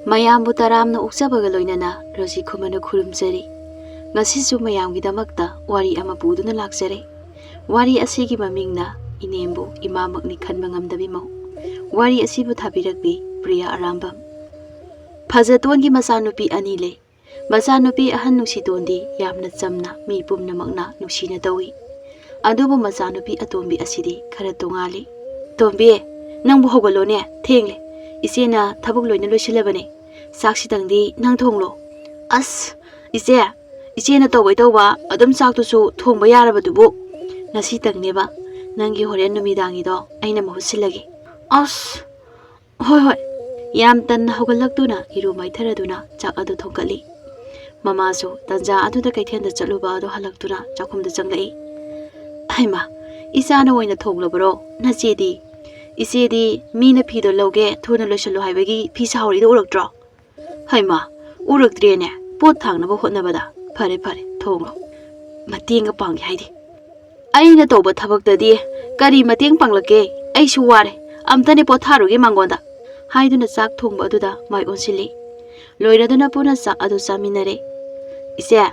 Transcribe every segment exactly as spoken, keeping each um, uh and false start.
ꯃꯌꯥꯝꯕꯨ ꯇꯔꯥꯝꯅ ꯑꯣꯛꯆꯕꯒ ꯂꯣꯏꯅꯅ ꯔꯣꯖꯤ ꯈꯨꯃꯟꯅ ꯈꯨꯔꯨꯝꯖꯔꯤ꯫ ꯉꯁꯤꯁꯨ ꯃꯌꯥꯝꯒꯤꯗꯃꯛꯇ ꯋꯥꯔꯤ ꯑꯃ ꯄꯨꯗꯨꯅ ꯂꯥꯛꯆꯔꯦ꯫ ꯋꯥꯔꯤ ꯑꯁꯤꯒꯤ ꯃꯃꯤꯡꯅ ꯏꯅꯦꯝꯕꯨ ꯏꯃꯥꯃꯛꯅꯤ ꯈꯟꯕ ꯉꯝꯗꯕꯤ ꯃꯧ꯫ ꯋꯥꯔꯤ ꯑꯁꯤꯕꯨ ꯊꯥꯕꯤꯔꯛꯄꯤ ꯄ꯭ꯔꯤꯌꯥ ꯑꯔꯥꯝꯕꯝ꯫ ꯐꯖꯇꯣꯟꯒꯤ ꯃꯆꯥꯅꯨꯄꯤ ꯑꯅꯤ ꯂꯩ꯫ ꯃꯆꯥꯅꯨꯄꯤ ꯑꯍꯟ ꯅꯨꯡꯁꯤꯇꯣꯟꯗꯤ ꯌꯥꯝꯅ ꯆꯝꯅ ꯃꯤ ꯄꯨꯝꯅꯃꯛꯅ ꯅꯨꯡꯁꯤꯅ ꯇꯧꯏ꯫ ꯑꯗꯨꯕꯨ ꯃꯆꯥꯅꯨꯄꯤ ꯑꯇꯣꯝꯕꯤ ꯑꯁꯤꯗꯤ ꯈꯔ ꯇꯣꯉꯥꯜꯂꯤ꯫ "ꯇꯣꯝꯕꯤ, ꯅꯪꯕꯨ ꯍꯧꯒꯠꯂꯣꯅꯦ, ꯊꯦꯡꯂꯦ꯫ ꯏꯆꯦꯅ ꯊꯕꯛ ꯂꯣꯏꯅ ꯂꯣꯏꯁꯤꯜꯂꯕꯅꯦ꯫ ꯆꯥꯛꯁꯤꯇꯪꯗꯤ ꯅꯪ ꯊꯣꯡꯂꯣ꯫" "ꯑꯁ, ꯏꯆꯦ, ꯏꯆꯦꯅ ꯇꯧꯕꯩ ꯇꯧꯕ ꯑꯗꯨꯝ ꯆꯥꯛꯇꯨꯁꯨ ꯊꯣꯡꯕ ꯌꯥꯔꯕꯗꯨꯕꯨ꯫ ꯉꯁꯤꯇꯪꯅꯦꯕ ꯅꯪꯒꯤ ꯍꯣꯔꯦꯟ ꯅꯨꯃꯤꯗꯥꯡꯒꯤꯗꯣ ꯑꯩꯅ ꯃꯍꯨꯠ ꯁꯤꯜꯂꯒꯦ꯫" "ꯑꯁ, ꯍꯣꯏ, ꯍꯣꯏ꯫" ꯌꯥꯝ ꯇꯟꯅ ꯍꯧꯒꯠꯂꯛꯇꯨꯅ ꯏꯔꯨ ꯃꯥꯏꯊꯔꯗꯨꯅ ꯆꯥꯛ ꯑꯗꯨ ꯊꯣꯡꯒꯠꯂꯤ꯫ ꯃꯃꯥꯁꯨ ꯇꯟꯖꯥ ꯑꯗꯨꯗ ꯀꯩꯊꯦꯜꯗ ꯆꯠꯂꯨꯕ ꯑꯗꯨ ꯍꯜꯂꯛꯇꯨꯅ ꯆꯥꯛꯈꯨꯝꯗ ꯆꯪꯂꯛꯏ꯫ "ꯍꯩꯃꯥ, ꯏꯆꯥꯅ ꯑꯣꯏꯅ ꯊꯣꯡꯂꯕꯔꯣ? ꯅꯆꯦꯗꯤ?" "ꯏꯆꯦꯗꯤ ꯃꯤꯅ ꯐꯤꯗꯣ ꯂꯧꯒꯦ, ꯊꯨꯅ ꯂꯣꯏꯁꯤꯜꯂꯨ ꯍꯥꯏꯕꯒꯤ ꯐꯤ ꯁꯥꯍꯧꯔꯤꯗꯣ ꯎꯔꯛꯇ꯭ꯔꯣ?" "ꯍꯩꯃꯥ, ꯎꯔꯛꯇ꯭ꯔꯦꯅꯦ, ꯄꯣꯠ ꯊꯥꯡꯅꯕ ꯍꯣꯠꯅꯕꯗ꯫ ꯐꯔꯦ, ꯐꯔꯦ, ꯊꯣꯡꯂꯣ꯫ ꯃꯇꯦꯡꯒ ꯄꯥꯡꯒꯦ ꯍꯥꯏꯗꯦ꯫ ꯑꯩꯅ ꯇꯧꯕ ꯊꯕꯛꯇꯗꯤ ꯀꯔꯤ ꯃꯇꯦꯡ ꯄꯥꯡꯂꯛꯀꯦ? ꯑꯩꯁꯨ ꯋꯥꯔꯦ, ꯑꯝꯇꯅꯦ ꯄꯣꯊꯥꯔꯨꯒꯦ ꯃꯉꯣꯟꯗ꯫" ꯍꯥꯏꯗꯨꯅ ꯆꯥꯛ ꯊꯣꯡꯕ ꯑꯗꯨꯗ ꯃꯥꯏ ꯑꯣꯟꯁꯤꯜꯂꯤ꯫ ꯂꯣꯏꯔꯗꯨꯅ ꯄꯨꯟꯅ ꯆꯥꯛ ꯑꯗꯨ ꯆꯥꯃꯤꯟꯅꯔꯦ꯫ "ꯏꯆꯦ,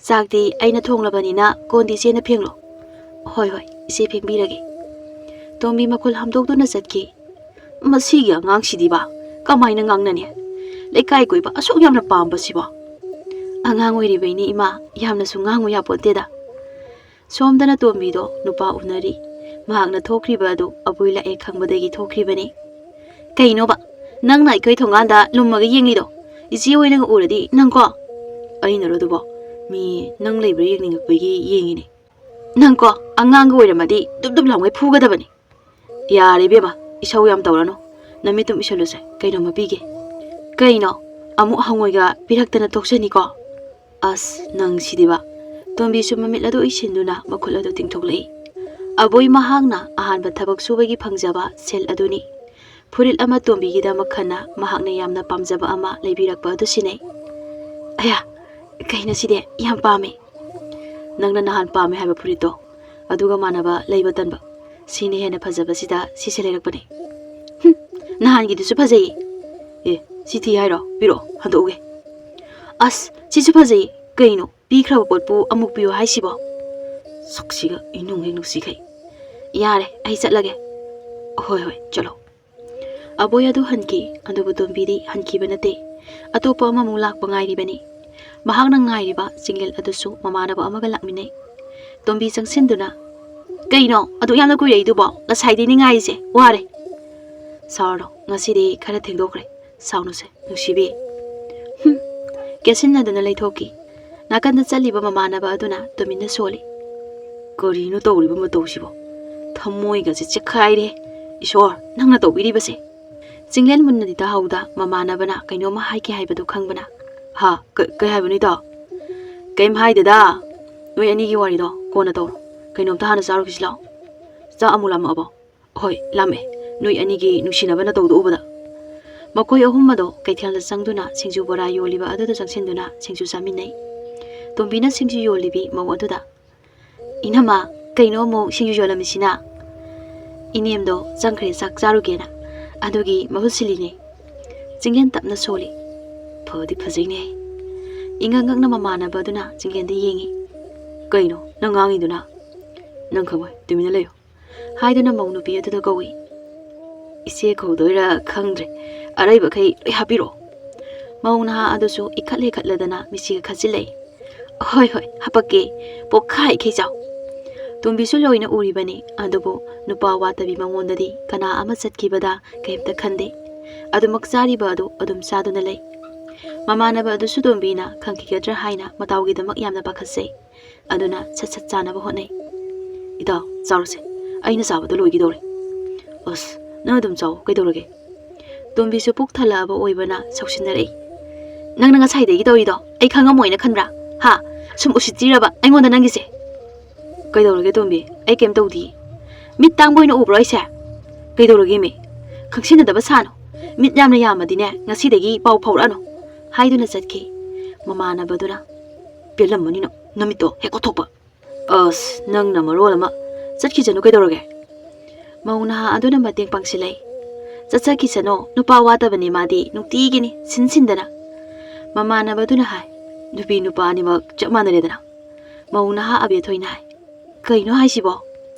ꯆꯥꯛꯇꯤ ꯑꯩꯅ ꯊꯣꯡꯂꯕꯅꯤꯅ ꯀꯣꯟꯗꯤ ꯏꯆꯦꯅ ꯐꯦꯡꯂꯣ꯫" "ꯍꯣꯏ, ꯍꯣꯏ, ꯏꯆꯦ ꯐꯦꯡꯕꯤꯔꯒꯦ꯫" ꯇꯣꯝꯕꯤ ꯃꯈꯨꯜ ꯍꯥꯝꯗꯣꯛꯇꯨꯅ ꯆꯠꯈꯤ꯫ "ꯃꯁꯤꯒꯤ ꯑꯉꯥꯡꯁꯤꯗꯤꯕ ꯀꯃꯥꯏꯅ ꯉꯥꯡꯅꯅꯤ? ꯂꯩꯀꯥꯏ ꯀꯣꯏꯕ ꯑꯁꯨꯛ ꯌꯥꯝꯅ ꯄꯥꯝꯕꯁꯤꯕꯣ?" "ꯑꯉꯥꯡ ꯑꯣꯏꯔꯤꯕꯩꯅꯤ ꯏꯃꯥ, ꯌꯥꯝꯅꯁꯨ ꯉꯥꯡꯉꯨ ꯌꯥꯄꯣꯟꯇꯦꯗ꯫" ꯁꯣꯝꯗꯅ ꯇꯣꯝꯕꯤꯗꯣ ꯅꯨꯄꯥ ꯎꯅꯔꯤ꯫ ꯃꯍꯥꯛꯅ ꯊꯣꯛꯈ꯭ꯔꯤꯕ ꯑꯗꯨ ꯑꯕꯣꯏ ꯂꯥꯛꯑꯦ ꯈꯪꯕꯗꯒꯤ ꯊꯣꯛꯈ꯭ꯔꯤꯕꯅꯤ꯫ "ꯀꯩꯅꯣꯕ, ꯅꯪꯅ ꯑꯩꯈꯣꯏ ꯊꯣꯡꯒꯥꯟꯗ ꯂꯨꯝꯃꯒ ꯌꯦꯡꯂꯤꯗꯣ? ꯏꯆꯦ ꯍꯣꯏꯅꯒ ꯎꯔꯗꯤ ꯅꯪꯀꯣ?" "ꯑꯩꯅꯔꯣ ꯑꯗꯨꯕꯣ? ꯃꯤ ꯅꯪ ꯂꯩꯕ꯭ꯔꯥ ꯌꯦꯡꯅꯤꯡꯉꯛꯄꯒꯤ ꯌꯦꯡꯉꯤꯅꯦ꯫ ꯅꯪꯀꯣ, ꯑꯉꯥꯡꯒ ꯑꯣꯏꯔꯝꯃꯗꯤ ꯗꯨꯞ ꯗꯨꯞ ꯂꯥꯎꯉꯩ ꯐꯨꯒꯗꯕꯅꯤ꯫" "ꯌꯥꯔꯦ ꯏꯕꯦꯝꯃ, ꯏꯁꯧ ꯌꯥꯝ ꯇꯧꯔꯅꯨ꯫ ꯅꯃꯤꯠꯇꯨꯝ ꯏꯁꯜꯂꯨꯁꯦ, ꯀꯩꯅꯣꯝꯃ ꯄꯤꯒꯦ꯫" "ꯀꯩꯅꯣ? ꯑꯃꯨꯛ ꯍꯪꯉꯣꯏꯒ ꯄꯤꯔꯛꯇꯅ ꯇꯣꯛꯆꯅꯤꯀꯣ?" "ꯑꯁ, ꯅꯪ ꯁꯤꯗꯤꯕ꯫" ꯇꯣꯝꯕꯤꯁꯨ ꯃꯃꯤꯠ ꯑꯗꯨ ꯎꯏꯁꯤꯟꯗꯨꯅ ꯃꯈꯨꯠ ꯑꯗꯨ ꯇꯤꯡꯊꯣꯛꯂꯛꯏ꯫ ꯑꯕꯣꯏ ꯃꯍꯥꯛꯅ ꯑꯍꯥꯟꯕ ꯊꯕꯛ ꯁꯨꯕꯒꯤ ꯐꯪꯖꯕ ꯁꯦꯜ ꯑꯗꯨꯅꯤ꯫ ꯐꯨꯔꯤꯠ ꯑꯃ ꯇꯣꯝꯕꯤꯒꯤꯗꯃꯛ ꯈꯟꯅ ꯃꯍꯥꯛꯅ ꯌꯥꯝꯅ ꯄꯥꯝꯖꯕ ꯑꯃ ꯂꯩꯕꯤꯔꯛꯄ ꯑꯗꯨ ꯁꯤꯅꯩ꯫ "ꯑꯌꯥ, ꯀꯩꯅꯣ ꯁꯤꯗꯤ? ꯌꯥꯝ ꯄꯥꯝꯃꯦ꯫" "ꯅꯪꯅ ꯅꯍꯥꯟ ꯄꯥꯝꯃꯦ ꯍꯥꯏꯕ ꯐꯨꯔꯤꯠꯇꯣ, ꯑꯗꯨꯒ ꯃꯥꯟꯅꯕ ꯂꯩꯕ ꯇꯟꯕ꯫ ꯁꯤꯅ ꯍꯦꯟꯅ ꯐꯖꯕꯁꯤꯗ ꯁꯤꯁꯦ ꯂꯩꯔꯛꯄꯅꯦ꯫" "ꯍꯨꯝ, ꯅꯍꯥꯟꯒꯤꯗꯨꯁꯨ ꯐꯖꯩꯌꯦ꯫" "ꯑꯦ, "ꯁꯤ ꯊꯤ ꯍꯥꯏꯔꯣ? ꯄꯤꯔꯛꯑꯣ, ꯍꯟꯗꯣꯛꯎꯒꯦ꯫" "ꯑꯁ, ꯁꯤꯁꯨ ꯐꯖꯩ꯫ ꯀꯩꯅꯣ, ꯄꯤꯈ꯭ꯔꯕ ꯄꯣꯠꯄꯨ ꯑꯃꯨꯛ ꯄꯤꯌꯨ ꯍꯥꯏꯁꯤꯕꯣ?" ꯁꯛꯁꯤꯒ ꯏꯅꯨꯡ ꯍꯦꯛ ꯅꯨꯡꯁꯤꯈꯩ꯫ "ꯌꯥꯔꯦ, ꯑꯩ ꯆꯠꯂꯒꯦ꯫" "ꯍꯣꯏ, ꯍꯣꯏ, ꯆꯠꯂꯣ꯫" ꯑꯕꯣꯏ ꯑꯗꯨ ꯍꯟꯈꯤ, ꯑꯗꯨꯕꯨ ꯇꯣꯝꯕꯤꯗꯤ ꯍꯟꯈꯤꯕ ꯅꯠꯇꯦ꯫ ꯑꯇꯣꯞꯄ ꯑꯃꯃꯨꯛ ꯂꯥꯛꯄ ꯉꯥꯏꯔꯤꯕꯅꯤ꯫ ꯃꯍꯥꯛꯅ ꯉꯥꯏꯔꯤꯕ ꯆꯤꯡꯂꯦꯜ ꯑꯗꯨꯁꯨ ꯃꯃꯥꯟꯅꯕ ꯑꯃꯒ ꯂꯥꯛꯃꯤꯟꯅꯩ꯫ ꯇꯣꯝꯕꯤ ꯆꯪꯁꯤꯟꯗꯨꯅ, "ꯀꯩꯅꯣ ꯑꯗꯨꯛ ꯌꯥꯝꯅ ꯀꯨꯏꯔꯛꯏꯗꯨꯕꯣ? ꯉꯁꯥꯏꯗꯩꯅꯦ ꯉꯥꯏꯔꯤꯁꯦ, ꯋꯥꯔꯦ꯫" "ꯁꯥꯎꯔꯅꯨ, ꯉꯁꯤꯗꯤ ꯈꯔ ꯊꯦꯡꯗꯣꯛꯈ꯭ꯔꯦ꯫ ꯁꯥꯎꯅꯨꯁꯦ, ꯅꯨꯡꯁꯤꯕꯤ꯫" ꯍꯨꯝ꯫ ꯀꯦꯠꯁꯤꯟꯅꯗꯨꯅ ꯂꯩꯊꯣꯛꯈꯤ꯫ ꯅꯥꯀꯟꯗ ꯆꯠꯂꯤꯕ ꯃꯃꯥꯟꯅꯕ ꯑꯗꯨꯅ ꯇꯨꯃꯤꯟꯅ ꯁꯣꯜꯂꯤ꯫ "ꯀꯔꯤꯅꯣ ꯇꯧꯔꯤꯕ ꯃꯇꯧꯁꯤꯕꯣ? ꯊꯃꯣꯏꯒꯁꯦ ꯆꯦꯛꯈꯥꯏꯔꯦ꯫ ꯏꯁꯣꯔ, ꯅꯪꯅ ꯇꯧꯕꯤꯔꯤꯕꯁꯦ!" ꯆꯤꯡꯂꯦꯟ ꯃꯨꯟꯅꯗꯤ ꯇꯥꯍꯧꯗ ꯃꯃꯥꯟꯅꯕꯅ ꯀꯩꯅꯣꯝꯃ ꯍꯥꯏꯒꯦ ꯍꯥꯏꯕꯗꯨ ꯈꯪꯕꯅ, "ꯍꯥ, ꯀ-, ꯀꯩ ꯍꯥꯏꯕꯅꯣ ꯏꯇꯥꯎ?" "ꯀꯩꯝ ꯍꯥꯏꯗꯦꯗ꯫ ꯅꯣꯏ ꯑꯅꯤꯒꯤ ꯋꯥꯔꯤꯗꯣ ꯀꯣꯟꯅ ꯇꯧꯔꯣ꯫ ꯀꯩꯅꯣꯝꯇ ꯍꯥꯟꯅ ꯆꯥꯔꯨꯈꯤꯁꯤ ꯂꯥꯎ꯫ ꯆꯥꯛ ꯑꯃꯨꯛ ꯂꯥꯝꯃꯛꯑꯕꯣ?" "ꯍꯣꯏ, ꯂꯥꯝꯃꯦ꯫ ꯅꯣꯏ ꯑꯅꯤꯒꯤ ꯅꯨꯡꯁꯤꯅꯕꯅ ꯇꯧꯗꯣꯛꯎꯕꯗ꯫" ꯃꯈꯣꯏ ꯑꯍꯨꯝ ꯑꯗꯣ ꯀꯩꯊꯦꯜꯗ ꯆꯪꯗꯨꯅ ꯁꯤꯡꯖꯨ ꯕꯣꯔꯥ ꯌꯣꯜꯂꯤꯕ ꯑꯗꯨꯗ ꯆꯪꯁꯤꯟꯗꯨꯅ ꯁꯤꯡꯖꯨ ꯆꯥꯃꯤꯟꯅꯩ꯫ ꯇꯣꯝꯕꯤꯅ ꯁꯤꯡꯖꯨ ꯌꯣꯜꯂꯤꯕꯤ ꯃꯧ ꯑꯗꯨꯗ, "ꯏꯅꯝꯃ, ꯀꯩꯅꯣ ꯑꯃꯨꯛ ꯁꯤꯡꯖꯨ ꯌꯣꯜꯂꯝꯃꯤꯁꯤꯅ?" "ꯏꯅꯦꯝꯗꯣ ꯆꯪꯈ꯭ꯔꯦ ꯆꯥꯛ ꯆꯥꯔꯨꯒꯦꯅ, ꯑꯗꯨꯒꯤ ꯃꯍꯨꯠ ꯁꯤꯜꯂꯤꯅꯦ꯫" ꯆꯤꯡꯂꯦꯟ ꯇꯞꯅ ꯁꯣꯜꯂꯤ꯫ "ꯐꯗꯤ ꯐꯖꯩꯅꯦ꯫" ꯏꯉꯛ ꯉꯛꯅ ꯃꯃꯥꯟꯅꯕ ꯑꯗꯨꯅ ꯆꯤꯡꯂꯦꯟꯗ ꯌꯦꯡꯉꯤ꯫ "ꯀꯩꯅꯣ ꯅꯪ ꯉꯥꯡꯉꯤꯗꯨꯅ?" "ꯅꯪ ꯈꯪꯉꯣꯏ, ꯇꯨꯃꯤꯟꯅ ꯂꯩꯌꯨ꯫" ꯍꯥꯏꯗꯨꯅ ꯃꯧ ꯅꯨꯄꯤ ꯑꯗꯨꯗ ꯀꯧꯏ꯫ "ꯏꯆꯦ ꯀꯧꯗꯣꯏꯔꯥ ꯈꯪꯗ꯭ꯔꯦ, ꯑꯔꯩꯕꯈꯩ ꯂꯣꯏ ꯍꯥꯞꯄꯤꯔꯣ꯫" ꯃꯧ ꯅꯍꯥ ꯑꯗꯨꯁꯨ ꯏꯈꯠ ꯂꯩꯈꯠꯂꯗꯅ ꯃꯤꯆꯤꯒ ꯈꯠꯆꯤꯜꯂꯛꯏ꯫ "ꯍꯣꯏ, ꯍꯣꯏ, ꯍꯥꯄꯛꯀꯦ꯫ ꯄꯣꯛꯈꯥꯏꯈꯩ ꯆꯥꯎ꯫" ꯇꯣꯝꯕꯤꯁꯨ ꯂꯣꯏꯅ ꯎꯔꯤꯕꯅꯤ, ꯑꯗꯨꯕꯨ ꯅꯨꯄꯥ ꯋꯥꯠꯇꯕꯤ ꯃꯉꯣꯟꯗꯗꯤ ꯀꯅꯥ ꯑꯃ ꯆꯠꯈꯤꯕꯗ ꯀꯩꯝꯇ ꯈꯟꯗꯦ꯫ ꯑꯗꯨꯃꯛ ꯆꯥꯔꯤꯕ ꯑꯗꯨ ꯑꯗꯨꯝ ꯆꯥꯗꯨꯅ ꯂꯩ꯫ ꯃꯃꯥꯟꯅꯕ ꯑꯗꯨꯁꯨ ꯇꯣꯝꯕꯤꯅ ꯈꯪꯈꯤꯒꯗ꯭ꯔꯥ ꯍꯥꯏꯅ ꯃꯇꯥꯎꯒꯤꯗꯃꯛ ꯌꯥꯝꯅ ꯄꯥꯈꯠꯆꯩ꯫ ꯑꯗꯨꯅ ꯁꯠ ꯁꯠ ꯆꯥꯅꯕ ꯍꯣꯠꯅꯩ꯫ "ꯏꯇꯥꯎ, ꯆꯥꯎꯔꯁꯦ꯫ ꯑꯩꯅ ꯆꯥꯕꯗ ꯂꯣꯏꯒꯗꯧꯔꯦ꯫" "ꯑꯁ, ꯅꯪ ꯑꯗꯨꯝ ꯆꯥꯎ, ꯀꯩꯗꯧꯔꯒꯦ?" ꯇꯣꯝꯕꯤꯁꯨ ꯄꯨꯛ ꯊꯜꯂꯛꯑꯕ ꯑꯣꯏꯕꯅ ꯁꯧꯁꯤꯟꯅꯔꯛꯏ꯫ "ꯅꯪꯅ ꯉꯁꯥꯏꯗꯒꯤ ꯇꯧꯔꯤꯗꯣ ꯑꯩ ꯈꯪꯉꯝꯃꯣꯏꯅ ꯈꯟꯕ꯭ꯔꯥ? ꯍꯥ? ꯁꯨꯝ ꯎꯁꯤꯠꯇ꯭ꯔꯤꯔꯕ ꯑꯩꯉꯣꯟꯗ ꯅꯪꯒꯤꯁꯦ?" "ꯀꯩꯗꯧꯔꯒꯦ ꯇꯣꯝꯕꯤ? ꯑꯩ ꯀꯩꯝ ꯇꯧꯗꯤꯌꯦ꯫ ꯃꯤꯠ ꯇꯥꯡꯕ ꯑꯣꯏꯅ ꯎꯕ꯭ꯔꯣ ꯑꯩꯁꯦ? ꯀꯩꯗꯧꯔꯒꯦ ꯃꯤ? ꯈꯪꯁꯤꯟꯅꯗꯕ ꯁꯥꯅꯨ꯫ ꯃꯤꯠ ꯌꯥꯝꯅ ꯌꯥꯝꯃꯗꯤꯅꯦ, ꯉꯁꯤꯗꯒꯤ ꯄꯥꯎ ꯐꯥꯎꯔꯛꯑꯅꯨ," ꯍꯥꯏꯗꯨꯅ ꯆꯠꯈꯤ꯫ ꯃꯃꯥꯟꯅꯕꯗꯨꯅ, "ꯄꯦꯜꯂꯝꯃꯅꯤ ꯅꯪ, ꯅꯃꯤꯠꯇꯣ ꯍꯦꯛ ꯀꯣꯠꯊꯣꯛꯄ꯫" "ꯑꯁ, ꯅꯪꯅ ꯃꯔꯣꯜ ꯑꯃ꯫ ꯆꯠꯈꯤꯁꯅꯨ ꯀꯩꯗꯧꯔꯒꯦ?" ꯃꯧ ꯅꯍꯥ ꯑꯗꯨꯅ ꯃꯇꯦꯡ ꯄꯥꯡꯁꯤꯜꯂꯛꯏ꯫ "ꯆꯠꯆꯈꯤꯁꯅꯣ, ꯅꯨꯄꯥ ꯋꯥꯠꯇꯕꯅꯦ ꯃꯥꯗꯤ, ꯅꯨꯡꯇꯤꯒꯤꯅꯤ ꯁꯤꯟ ꯁꯤꯟꯗꯅ"꯫ ꯃꯃꯥꯟꯅꯕꯗꯨꯅ ꯍꯥꯏ꯫ "ꯅꯨꯄꯤ ꯅꯨꯄꯥ ꯑꯅꯤꯃꯛ ꯆꯞ ꯃꯥꯟꯅꯔꯦꯗꯅ"꯫ ꯃꯧ ꯅꯍꯥ ꯑꯕꯦꯊꯣꯏꯅ ꯍꯥꯏ꯫ "ꯀꯩꯅꯣ ꯍꯥꯏꯁꯤꯕꯣ?"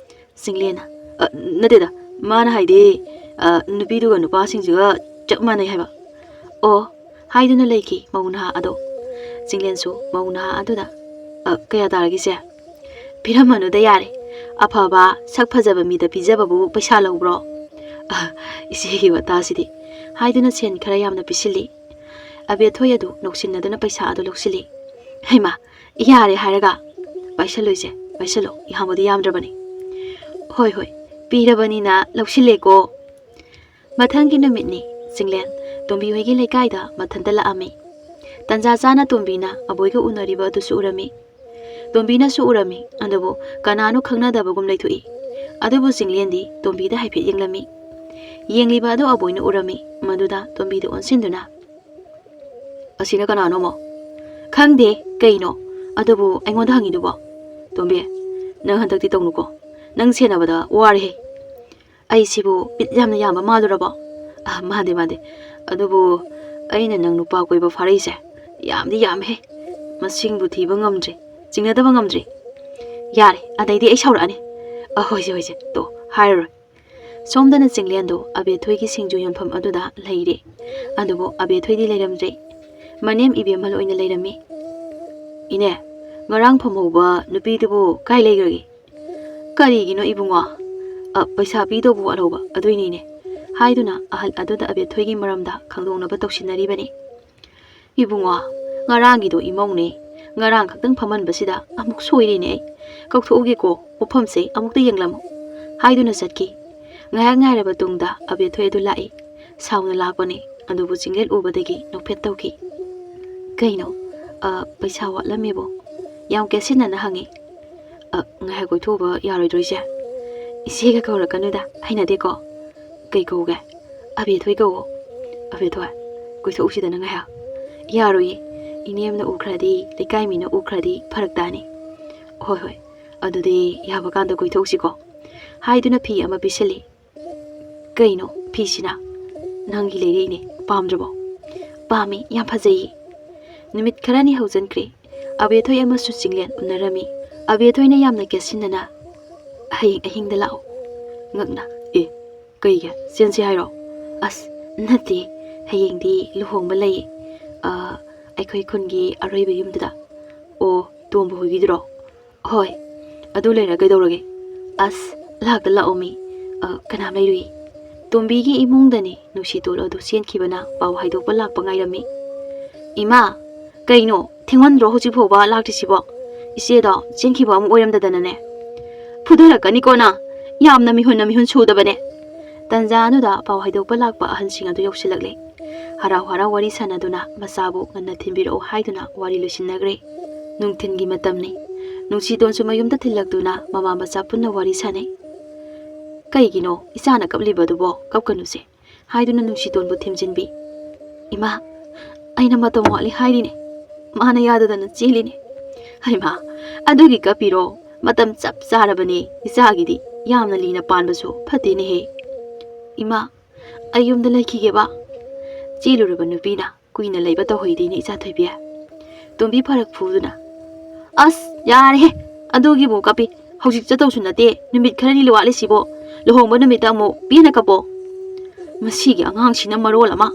ꯆꯤꯡꯂꯦꯟꯅ, "ꯑ, ꯅꯠꯇꯦꯗ, ꯃꯥꯅ ꯍꯥꯏꯗꯤ, ꯑ, ꯅꯨꯄꯤꯗꯨꯒ ꯅꯨꯄꯥꯁꯤꯡꯁꯤꯒ ꯆꯞ ꯃꯥꯟꯅꯩ ꯍꯥꯏꯕ"꯫ "ꯑꯣ", ꯍꯥꯏꯗꯨꯅ ꯂꯩꯈꯤ ꯃꯧ ꯅꯍꯥ ꯑꯗꯣ꯫ ꯆꯤꯡꯂꯦꯟꯁꯨ ꯃꯧ ꯅꯍꯥ ꯑꯗꯨꯗ, "ꯑ, ꯀꯌꯥ ꯇꯥꯔꯒꯦ ꯏꯆꯦ?" "ꯄꯤꯔꯝꯃꯅꯨꯗ ꯌꯥꯔꯦ꯫ ꯑꯐꯕ, ꯁꯛ ꯐꯖꯕ ꯃꯤꯗ ꯄꯤꯖꯕꯕꯨ ꯄꯩꯁꯥ ꯂꯧꯕ꯭ꯔꯣ?" "ꯑ, ꯏꯆꯦꯒꯤ ꯋꯥꯇꯥꯁꯤꯗꯤ", ꯍꯥꯏꯗꯨꯅ ꯁꯦꯟ ꯈꯔ ꯌꯥꯝꯅ ꯄꯤꯁꯤꯜꯂꯤ꯫ ꯑꯕꯦꯊꯣꯏ ꯑꯗꯨ ꯅꯣꯛꯁꯤꯟꯅꯗꯨꯅ ꯄꯩꯁꯥ ꯑꯗꯨ ꯂꯧꯁꯤꯜꯂꯤ꯫ "ꯍꯩꯃꯥ, ꯌꯥꯔꯦ ꯍꯥꯏꯔꯒ"꯫ "ꯄꯥꯏꯁꯜꯂꯨ ꯏꯆꯦ, ꯄꯥꯏꯁꯜꯂꯨ, ꯌꯥꯝꯕꯨꯗꯤ ꯌꯥꯝꯗ꯭ꯔꯕꯅꯤ"꯫ "ꯍꯣꯏ, ꯍꯣꯏ, ꯄꯤꯔꯕꯅꯤꯅ ꯂꯧꯁꯤꯜꯂꯦꯀꯣ"꯫ ꯃꯊꯪꯒꯤ ꯅꯨꯃꯤꯠꯅꯤ꯫ ꯆꯤꯡꯂꯦꯟ ꯇꯣꯝꯕꯤ ꯍꯣꯏꯒꯤ ꯂꯩꯀꯥꯏꯗ ꯃꯊꯟꯇ ꯂꯥꯛꯑꯝꯃꯤ꯫ ꯇꯟꯖꯥ ꯆꯥꯅ ꯇꯣꯝꯕꯤꯅ ꯑꯕꯣꯏꯒ ꯎꯅꯔꯤꯕ ꯑꯗꯨꯁꯨ ꯎꯔꯝꯃꯤ꯫ ꯇꯣꯝꯕꯤꯅꯁꯨ ꯎꯔꯝꯃꯤ, ꯑꯗꯨꯕꯨ ꯀꯅꯥꯅꯣ ꯈꯪꯅꯗꯕꯒꯨꯝ ꯂꯩꯊꯣꯛꯏ꯫ ꯑꯗꯨꯕꯨ ꯆꯤꯡꯂꯦꯟꯗꯤ ꯇꯣꯝꯕꯤꯗ ꯍꯥꯏꯐꯦꯠ ꯌꯦꯡꯂꯝꯃꯤ꯫ ꯌꯦꯡꯂꯤꯕ ꯑꯗꯨ ꯑꯕꯣꯏꯅ ꯎꯔꯝꯃꯤ꯫ ꯃꯗꯨꯗ ꯇꯣꯝꯕꯤꯗ ꯑꯣꯟꯁꯤꯟꯗꯨꯅ, "ꯑꯁꯤꯅ ꯀꯅꯥꯅꯣꯃꯣ?" "ꯈꯪꯗꯦ꯫ ꯀꯩꯅꯣ? ꯑꯗꯨꯕꯨ ꯑꯩꯉꯣꯟꯗ ꯍꯪꯉꯤꯗꯨꯕꯣ?" "ꯇꯣꯝꯕꯤ, ꯅꯪ ꯍꯟꯗꯛꯇꯤ ꯇꯧꯅꯨꯀꯣ꯫ ꯅꯪ ꯁꯦꯟꯅꯕꯗ ꯋꯥꯔꯦꯍꯦ꯫ ꯑꯩꯁꯤꯕꯨ ꯕꯤꯠ ꯌꯥꯝꯅ ꯌꯥꯝꯕ ꯃꯥꯜꯂꯨꯔꯕꯣ?" "ꯑ, ꯃꯥꯟꯗꯦ, ꯃꯥꯟꯗꯦ꯫ ꯑꯗꯨꯕꯨ ꯑꯩꯅ ꯅꯪ ꯅꯨꯄꯥ ꯀꯣꯏꯕ ꯐꯥꯔꯛꯏꯁꯦ ꯌꯥꯝꯗꯤ ꯌꯥꯝꯃꯦꯍꯦ꯫ ꯃꯁꯤꯡꯕꯨ ꯊꯤꯕ ꯉꯝꯗ꯭ꯔꯤ, ꯆꯤꯡꯅꯗꯕ ꯉꯝꯗ꯭ꯔꯤ꯫ ꯌꯥꯔꯦ, ꯑꯗꯩꯗꯤ ꯑꯩ ꯁꯥꯎꯔꯛꯑꯅꯤ꯫ ꯑ, ꯍꯣꯏꯁꯦ, ꯍꯣꯏꯁꯦ, ꯇꯣ, ꯍꯥꯏꯔꯔꯣꯏ"꯫ ꯁꯣꯝꯗꯅ ꯆꯤꯡꯂꯦꯟꯗꯣ ꯑꯕꯦꯊꯣꯏꯒꯤ ꯁꯤꯡꯖꯨ ꯌꯣꯟꯐꯝ ꯑꯗꯨꯗ ꯂꯩꯔꯦ꯫ ꯑꯗꯨꯕꯨ ꯑꯕꯦꯊꯣꯏꯗꯤ ꯂꯩꯔꯝꯗ꯭ꯔꯦ꯫ ꯃꯅꯦꯝ ꯏꯕꯦꯝꯃ ꯑꯣꯏꯅ ꯂꯩꯔꯝꯃꯤ꯫ "ꯏꯅꯦ, ꯉꯔꯥꯡ ꯐꯝꯍꯧꯕ ꯅꯨꯄꯤꯗꯨꯕꯨ ꯀꯥꯏ ꯂꯩꯈ꯭ꯔꯒꯦ?" "ꯀꯔꯤꯒꯤꯅꯣ ꯏꯕꯨꯡꯉꯣ?" "ꯑ, ꯄꯩꯁꯥ ꯄꯤꯗꯧꯕ ꯋꯥꯠꯍꯧꯕ, ꯑꯗꯨꯏꯅꯤꯅꯦ"꯫ ꯍꯥꯏꯗꯨꯅ ꯑꯍꯜ ꯑꯗꯨꯗ ꯑꯕꯦꯊꯣꯏꯒꯤ ꯃꯔꯝꯗ ꯈꯪꯗꯣꯛꯅꯕ ꯇꯧꯁꯤꯟꯅꯔꯤꯕꯅꯤ꯫ "ꯏꯕꯨꯡꯉꯣ, ꯉꯔꯥꯡꯒꯤꯗꯣ ꯏꯃꯧꯅꯦ꯫ ꯉꯔꯥꯡ ꯈꯛꯇꯪ ꯐꯝꯍꯟꯕꯁꯤꯗ ꯑꯃꯨꯛ ꯁꯣꯏꯔꯤꯅꯦ ꯑꯩ꯫ ꯀꯧꯊꯣꯛꯎꯒꯦꯀꯣ, ꯄꯣꯠꯐꯝꯁꯦ ꯑꯃꯨꯛꯇ ꯌꯦꯡꯂꯝꯃꯨ"꯫ ꯍꯥꯏꯗꯨꯅ ꯆꯠꯈꯤ꯫ ꯉꯥꯏꯍꯥꯛ ꯉꯥꯏꯔꯕ ꯇꯨꯡꯗ ꯑꯕꯦꯊꯣꯏ ꯑꯗꯨ ꯂꯥꯛꯏ꯫ ꯁꯥꯎꯅ ꯂꯥꯛꯄꯅꯤ, ꯑꯗꯨꯕꯨ ꯆꯤꯡꯂꯦꯟ ꯎꯕꯗꯒꯤ ꯅꯣꯛꯐꯦꯠ ꯇꯧꯈꯤ꯫ "ꯀꯩꯅꯣ? ꯑ, ꯄꯩꯁꯥ ꯋꯥꯠꯂꯝꯃꯦꯕꯣ?" ꯌꯥꯝ ꯀꯦꯠꯁꯤꯟꯅꯅ ꯍꯪꯉꯤ꯫ "ꯑ, ꯉꯥꯏꯍꯥꯛ ꯀꯣꯏꯊꯣꯛꯎꯕ ꯌꯥꯔꯣꯏꯗ꯭ꯔꯣ ꯏꯆꯦ?" "ꯏꯆꯦꯒ ꯀꯧꯔꯛꯀꯅꯨꯗ, ꯍꯩꯅꯗꯦꯀꯣ"꯫ "ꯀꯩ ꯀꯧꯒꯦ?" "ꯑꯕꯦꯊꯣꯏ ꯀꯧꯋꯣ"꯫ "ꯑꯕꯦꯊꯣꯏ, ꯀꯣꯏꯊꯣꯛꯎꯁꯤꯗꯅ ꯉꯥꯏꯍꯥꯛ"꯫ "ꯌꯥꯔꯣꯏꯌꯦ, ꯏꯅꯦꯝꯅ ꯎꯈ꯭ꯔꯗꯤ, ꯂꯩꯀꯥꯏ ꯃꯤꯅ ꯎꯈ꯭ꯔꯗꯤ ꯐꯔꯛ ꯇꯥꯅꯤ"꯫ "ꯍꯣꯏ, ꯍꯣꯏ, ꯑꯗꯨꯗꯤ ꯌꯥꯕ ꯀꯥꯟꯗ ꯀꯣꯏꯊꯣꯛꯎꯁꯤꯀꯣ"꯫ ꯍꯥꯏꯗꯨꯅ ꯐꯤ ꯑꯃ ꯄꯤꯁꯤꯜꯂꯤ꯫ "ꯀꯩꯅꯣ, ꯐꯤꯁꯤꯅ ꯅꯪꯒꯤ ꯂꯩꯔꯛꯏꯅꯦ, ꯄꯥꯝꯗ꯭ꯔꯕꯣ? ꯄꯥꯝꯃꯤ, ꯌꯥꯝ ꯐꯖꯩꯌꯦ꯫ ꯅꯨꯃꯤꯠ ꯈꯔꯅꯤ ꯍꯧꯖꯤꯟꯈ꯭ꯔꯦ꯫ ꯑꯕꯦꯊꯣꯏ ꯑꯃꯁꯨ ꯆꯤꯡꯂꯦꯟ ꯎꯅꯔꯝꯃꯤ꯫ ꯑꯕꯦꯊꯣꯏꯅ ꯌꯥꯝꯅ ꯀꯦꯠꯁꯤꯟꯅꯅ, "ꯍꯌꯦꯡ ꯑꯍꯤꯡꯗ ꯂꯥꯛꯑꯣ꯫ ꯉꯛꯅ, "ꯑꯦ, ꯀꯩꯒꯤ? ꯆꯦꯟꯁꯤ ꯍꯥꯏꯔꯣ?" "ꯑꯁ, ꯅꯠꯇꯦ, ꯍꯌꯦꯡꯗꯤ ꯂꯨꯍꯣꯡꯕ ꯂꯩꯌꯦ꯫ ꯑ, ꯑꯩꯈꯣꯏ ꯈꯨꯟꯒꯤ ꯑꯔꯣꯏꯕ ꯌꯨꯝꯗꯨꯗ꯫" "ꯑꯣ, ꯇꯣꯝꯕ ꯍꯣꯏꯒꯤꯗꯨꯔꯣ?" "ꯍꯣꯏ, ꯑꯗꯨ ꯂꯩꯔ ꯀꯩꯗꯧꯔꯒꯦ?" "ꯑꯁ, ꯂꯥꯛꯇ ꯂꯥꯛꯑꯣ ꯃꯤ, ꯑ, ꯀꯅꯥꯝ ꯂꯩꯔꯨꯏ꯫" ꯇꯣꯝꯕꯤꯒꯤ ꯏꯃꯨꯡꯗꯅꯤ ꯅꯨꯡꯁꯤꯇꯣꯟ ꯑꯗꯨ ꯆꯦꯟꯈꯤꯕꯅ ꯄꯥꯎ ꯍꯥꯏꯗꯣꯛꯄ ꯂꯥꯛꯄ ꯉꯥꯏꯔꯝꯃꯤ꯫ "ꯏꯃꯥ, ꯀꯩꯅꯣ, ꯊꯦꯡꯃꯟꯗ꯭ꯔꯣ ꯍꯧꯖꯤꯛ ꯐꯥꯎꯕ ꯂꯥꯛꯇ꯭ꯔꯤꯁꯤꯕꯣ? ꯏꯆꯦꯗꯣ ꯆꯦꯟꯈꯤꯕ ꯑꯃꯨꯛ ꯑꯣꯏꯔꯝꯗꯗꯅꯅꯦ꯫ ꯐꯨꯗꯔꯛꯀꯅꯤꯀꯣ ꯅꯪ, ꯌꯥꯝꯅ ꯃꯤꯍꯨꯟꯅ ꯃꯤꯍꯨꯟ ꯁꯨꯗꯕꯅꯦ꯫" ꯇꯟꯖꯥ ꯑꯗꯨꯗ ꯄꯥꯎ ꯍꯥꯏꯗꯣꯛꯄ ꯂꯥꯛꯄ ꯑꯍꯟꯁꯤꯡ ꯑꯗꯨ ꯌꯧꯁꯤꯜꯂꯛꯂꯦ꯫ ꯍꯔꯥꯎ ꯍꯔꯥꯎ ꯋꯥꯔꯤ ꯁꯥꯟꯅꯗꯨꯅ ꯃꯆꯥꯕꯨ ꯉꯟꯅ ꯊꯤꯟꯕꯤꯔꯛꯎ ꯍꯥꯏꯗꯨꯅ ꯋꯥꯔꯤ ꯂꯣꯏꯁꯤꯟꯅꯈ꯭ꯔꯦ꯫ ꯅꯨꯡꯊꯤꯟꯒꯤ ꯃꯇꯝꯅꯤ꯫ ꯅꯨꯡꯁꯤꯇꯣꯟꯁꯨ ꯃꯌꯨꯝꯗ ꯊꯤꯜꯂꯛꯇꯨꯅ ꯃꯃꯥ ꯃꯆꯥ ꯄꯨꯟꯅ ꯋꯥꯔꯤ ꯁꯥꯟꯅꯩ꯫ "ꯀꯩꯒꯤꯅꯣ ꯏꯆꯥꯅ ꯀꯞꯂꯤꯕꯗꯨꯕꯣ? ꯀꯞꯀꯅꯨꯁꯦ" ꯍꯥꯏꯗꯨꯅ ꯅꯨꯡꯁꯤꯇꯣꯟꯕꯨ ꯊꯦꯝꯖꯤꯟꯕꯤ꯫ "ꯏꯃꯥ, ꯑꯩꯅ ꯃꯇꯝ ꯋꯥꯠꯂꯤ ꯍꯥꯏꯔꯤꯅꯦ, ꯃꯥꯅ ꯌꯥꯗꯗꯅ ꯆꯦꯜꯂꯤꯅꯦ꯫" "ꯍꯩꯃꯥ, ꯑꯗꯨꯒꯤ ꯀꯞꯄꯤꯔꯣ? ꯃꯇꯝ ꯆꯞ ꯆꯥꯔꯕꯅꯦ ꯏꯆꯥꯒꯤꯗꯤ, ꯌꯥꯝꯅ ꯂꯤꯅ ꯄꯥꯟꯕꯁꯨ ꯐꯠꯇꯦꯅꯦꯍꯦ꯫" "ꯏꯃꯥ, ꯑꯩ ꯌꯨꯝꯗ ꯂꯩꯈꯤꯒꯦꯕ꯫" ꯆꯦꯜꯂꯨꯔꯕ ꯅꯨꯄꯤꯅ ꯀꯨꯏꯅ ꯂꯩꯕ ꯇꯧꯍꯩꯗꯦꯅꯦ ꯏꯆꯥ ꯊꯣꯏꯕꯤ꯫ ꯇꯣꯝꯕꯤ ꯐꯔꯛ ꯐꯨꯗꯨꯅ, "ꯑꯁ, ꯌꯥꯔꯦꯍꯦ, ꯑꯗꯨꯒꯤꯕꯨ ꯀꯞꯄꯤ꯫ ꯍꯧꯖꯤꯛ ꯆꯠꯇꯧꯁꯨ ꯅꯠꯇꯦ, ꯅꯨꯃꯤꯠ ꯈꯔꯅꯤ ꯋꯥꯠꯂꯤꯁꯤꯕꯣ꯫ ꯂꯨꯍꯣꯡꯕ ꯅꯨꯃꯤꯠꯇ ꯑꯃꯨꯛ ꯄꯦꯟꯅ ꯀꯞꯄꯣ꯫" ꯃꯁꯤꯒꯤ ꯑꯉꯥꯡꯁꯤꯅ ꯃꯔꯣꯜ ꯑꯃ꯫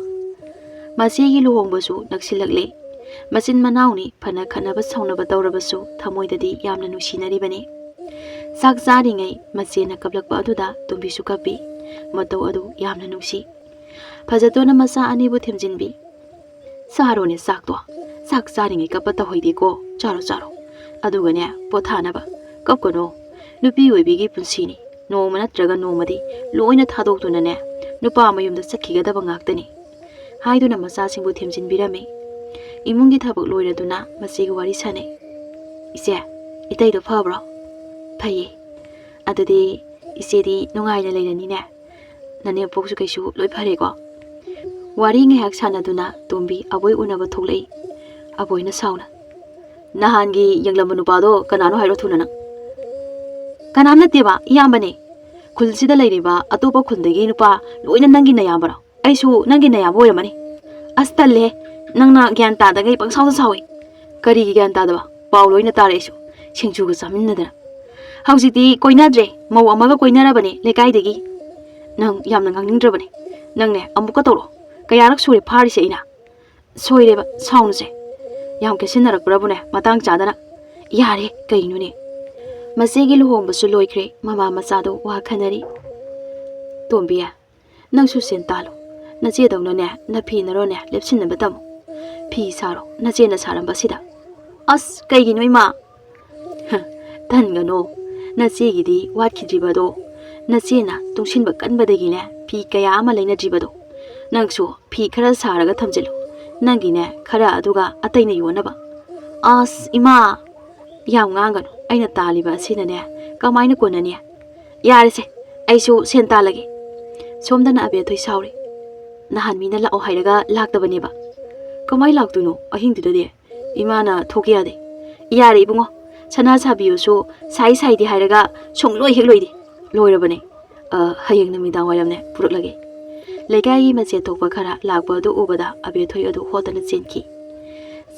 ꯃꯆꯦꯒꯤ ꯂꯨꯍꯣꯡꯕꯁꯨ ꯅꯛꯁꯤꯜꯂꯛꯂꯦ꯫ ꯃꯆꯤꯟ ꯃꯅꯥꯎꯅꯤ, ꯐꯅ ꯈꯠꯅꯕ ꯁꯥꯎꯅꯕ ꯇꯧꯔꯕꯁꯨ ꯊꯃꯣꯏꯗꯗꯤ ꯌꯥꯝꯅ ꯅꯨꯡꯁꯤꯅꯔꯤꯕꯅꯤ꯫ ꯆꯥꯛ ꯆꯥꯔꯤꯉꯩ ꯃꯆꯦꯅ ꯀꯞꯂꯛꯄ ꯑꯗꯨꯗ ꯇꯣꯝꯕꯤꯁꯨ ꯀꯞꯄꯤ꯫ ꯃꯇꯧ ꯑꯗꯨ ꯌꯥꯝꯅ ꯅꯨꯡꯁꯤ꯫ ꯐꯖꯇꯣꯟꯅ ꯃꯆꯥ ꯑꯅꯤꯕꯨ ꯊꯦꯝꯖꯤꯟꯕꯤ꯫ "ꯆꯥꯔꯣꯅꯦ ꯆꯥꯛꯇꯣ꯫ ꯆꯥꯛ ꯆꯥꯔꯤꯉꯩ ꯀꯞꯄ ꯇꯧꯍꯩꯗꯦꯀꯣ꯫ ꯆꯥꯔꯣ, ꯆꯥꯔꯣ꯫ ꯑꯗꯨꯒꯅꯦ, ꯄꯣꯊꯥꯅꯕ꯫ ꯀꯞꯀꯅꯣ꯫ ꯅꯨꯄꯤ ꯑꯣꯏꯕꯤꯒꯤ ꯄꯨꯟꯁꯤꯅꯤ꯫ ꯅꯣꯡꯃ ꯅꯠꯇ꯭ꯔꯒ ꯅꯣꯡꯃꯗꯤ ꯂꯣꯏꯅ ꯊꯥꯗꯣꯛꯇꯨꯅꯅꯦ, ꯅꯨꯄꯥ ꯃꯌꯨꯝꯗ ꯆꯠꯈꯤꯒꯗꯕ ꯉꯥꯛꯇꯅꯤ" ꯍꯥꯏꯗꯨꯅ ꯃꯆꯥꯁꯤꯡꯕꯨ ꯊꯦꯝꯖꯤꯟꯕꯤꯔꯝꯃꯤ꯫ ꯏꯃꯨꯡꯒꯤ ꯊꯕꯛ ꯂꯣꯏꯔꯗꯨꯅ ꯃꯆꯦꯒ ꯋꯥꯔꯤ ꯁꯥꯟꯅꯩ꯫ "ꯏꯆꯦ, ꯏꯇꯩꯗꯣ ꯐꯕ꯭ꯔꯣ?" "ꯐꯩꯌꯦ꯫ ꯑꯗꯨꯗꯤ ꯏꯆꯦꯗꯤ ꯅꯨꯡꯉꯥꯏꯅ ꯂꯩꯔꯅꯤꯅꯦ꯫ ꯅꯅꯦꯝꯄꯣꯛꯁꯨ ꯀꯩꯁꯨ ꯂꯣꯏ ꯐꯔꯦꯀꯣ?" ꯋꯥꯔꯤ ꯉꯥꯏꯍꯥꯛ ꯁꯥꯟꯅꯗꯨꯅ ꯇꯣꯝꯕꯤ ꯑꯕꯣꯏ ꯎꯅꯕ ꯊꯣꯛꯂꯛꯏ꯫ ꯑꯕꯣꯏꯅ ꯁꯥꯎꯅ, "ꯅꯍꯥꯟꯒꯤ ꯌꯦꯡꯂꯝꯕ ꯅꯨꯄꯥꯗꯣ ꯀꯅꯥꯅꯣ ꯍꯥꯏꯔꯣ ꯊꯨꯅ ꯅꯪ?" "ꯀꯅꯥꯝ ꯅꯠꯇꯦꯕ, ꯏꯌꯥꯝꯕꯅꯦ꯫ ꯈꯨꯜꯁꯤꯗ ꯂꯩꯔꯤꯕ ꯑꯇꯣꯞꯄ ꯈꯨꯜꯗꯒꯤ ꯅꯨꯄꯥ ꯂꯣꯏꯅ ꯅꯪꯒꯤ ꯅꯌꯥꯝꯕꯔꯣ? ꯑꯩꯁꯨ ꯅꯪꯒꯤ ꯅꯌꯥꯝꯕ ꯑꯣꯏꯔꯝꯃꯅꯤ꯫ ꯑꯁ, ꯇꯜꯂꯦ, ꯅꯪꯅ ꯒ꯭ꯌꯥꯟ ꯇꯥꯗꯈꯩ ꯄꯪꯁꯥꯎꯗ ꯁꯥꯎꯏ꯫ ꯀꯔꯤꯒꯤ ꯒ꯭ꯌꯥꯟ ꯇꯥꯗꯕ? ꯄꯥꯎ ꯂꯣꯏꯅ ꯇꯥꯔꯦ ꯑꯩꯁꯨ, ꯁꯤꯡꯖꯨꯒ ꯆꯥꯃꯤꯟꯅꯗꯅ꯫ ꯍꯧꯖꯤꯛꯇꯤ ꯀꯣꯏꯅꯗ꯭ꯔꯦ, ꯃꯧ ꯑꯃꯒ ꯀꯣꯏꯅꯔꯕꯅꯦ ꯂꯩꯀꯥꯏꯗꯒꯤ꯫ ꯅꯪ ꯌꯥꯝꯅ ꯉꯥꯡꯅꯤꯡꯗ꯭ꯔꯕꯅꯦ꯫ ꯅꯪꯅꯦ, ꯑꯃꯨꯛꯀ ꯇꯧꯔꯛꯑꯣ꯫ ꯀꯌꯥꯔꯛ ꯁꯨꯔꯦ ꯐꯥꯔꯤꯁꯦ ꯑꯩꯅ? ꯁꯣꯏꯔꯦꯕ, ꯁꯥꯎꯅꯨꯁꯦ꯫ ꯌꯥꯝ ꯀꯦꯁꯤꯟꯅꯔꯛꯄ꯭ꯔꯕꯨꯅꯦ ꯃꯇꯥꯡ ꯆꯥꯗꯅ? ꯌꯥꯔꯦ, ꯀꯩꯅꯣꯅꯦ? ꯃꯆꯦꯒꯤ ꯂꯨꯍꯣꯡꯕꯁꯨ ꯂꯣꯏꯈ꯭ꯔꯦ, ꯃꯃꯥ ꯃꯆꯥꯗꯣ ꯋꯥ ꯈꯟꯅꯔꯤ꯫ ꯇꯣꯝꯕꯤ, ꯅꯪꯁꯨ ꯁꯦꯟ ꯇꯥꯜꯂꯣ꯫ ꯅꯆꯦꯗꯧꯅꯅꯦ, ꯅꯐꯤꯅꯔꯣꯅꯦ ꯂꯦꯞꯁꯤꯟꯅꯕ ꯇꯝꯃꯨ꯫ ꯐꯤ ꯁꯥꯔꯣ, ꯅꯆꯦꯅ ꯁꯥꯔꯝꯕꯁꯤꯗ꯫ ꯑꯁ, ꯀꯩꯒꯤꯅꯣ ꯏꯃꯥ? ꯍ, ꯇꯟꯒꯅꯣ꯫ ꯅꯆꯦꯒꯤꯗꯤ ꯋꯥꯠꯈꯤꯗ꯭ꯔꯤꯕꯗꯣ꯫ ꯅꯆꯦꯅ ꯇꯨꯡꯁꯤꯟꯕ ꯀꯟꯕꯗꯒꯤꯅꯦ ꯐꯤ ꯀꯌꯥ ꯑꯃ ꯂꯩꯅꯗ꯭ꯔꯤꯕꯗꯣ꯫ ꯅꯪꯁꯨ ꯐꯤ ꯈꯔ ꯁꯥꯔꯒ ꯊꯝꯖꯤꯜꯂꯨ꯫ ꯅꯪꯒꯤꯅꯦ ꯈꯔ ꯑꯗꯨꯒ ꯑꯇꯩꯅ ꯌꯣꯟꯅꯕ꯫ ꯑꯁ, ꯏꯃꯥ! ꯌꯥꯝ ꯉꯥꯡꯒꯅꯨ꯫ ꯑꯩꯅ ꯇꯥꯜꯂꯤꯕ ꯑꯁꯤꯅꯅꯦ ꯀꯃꯥꯏꯅ ꯀꯣꯟꯅꯅꯤ? ꯌꯥꯔꯦꯁꯦ, ꯑꯩꯁꯨ ꯁꯦꯟ ꯇꯥꯜꯂꯒꯦ꯫ ꯁꯣꯝꯗꯅ ꯑꯕꯦꯊꯣꯏ ꯁꯥꯎꯔꯤ꯫ ꯅꯍꯥꯟ ꯃꯤꯅ ꯂꯥꯛꯑꯣ ꯍꯥꯏꯔꯒ ꯂꯥꯛꯇꯕꯅꯦꯕ꯫ ꯀꯃꯥꯏ ꯂꯥꯛꯇꯣꯏꯅꯣ ꯑꯍꯤꯡꯗꯨꯗꯗꯤ? ꯏꯃꯥꯅ ꯊꯣꯛꯀꯦ ꯌꯥꯗꯦ꯫ ꯌꯥꯔꯦ ꯏꯕꯨꯡꯉꯣ, ꯁꯅꯥ ꯁꯥꯕꯤꯌꯨꯁꯨ ꯁꯥꯏ ꯁꯥꯏꯗꯤ ꯍꯥꯏꯔꯒ ꯁꯨꯡꯂꯣꯏ ꯍꯦꯛ ꯂꯣꯏꯗꯦ꯫ ꯂꯣꯏꯔꯕꯅꯦ꯫ ꯑ, ꯍꯌꯦꯡ ꯅꯨꯃꯤꯗꯥꯡ ꯋꯥꯏꯔꯝꯅꯦ ꯄꯨꯔꯛꯂꯒꯦ꯫ ꯂꯩꯀꯥꯏꯒꯤ ꯃꯆꯦꯠ ꯊꯣꯛꯄ ꯈꯔ ꯂꯥꯛꯄ ꯑꯗꯨ ꯎꯕꯗ ꯑꯕꯦꯊꯣꯏ ꯑꯗꯨ ꯍꯣꯠꯇꯅ ꯆꯦꯟꯈꯤ꯫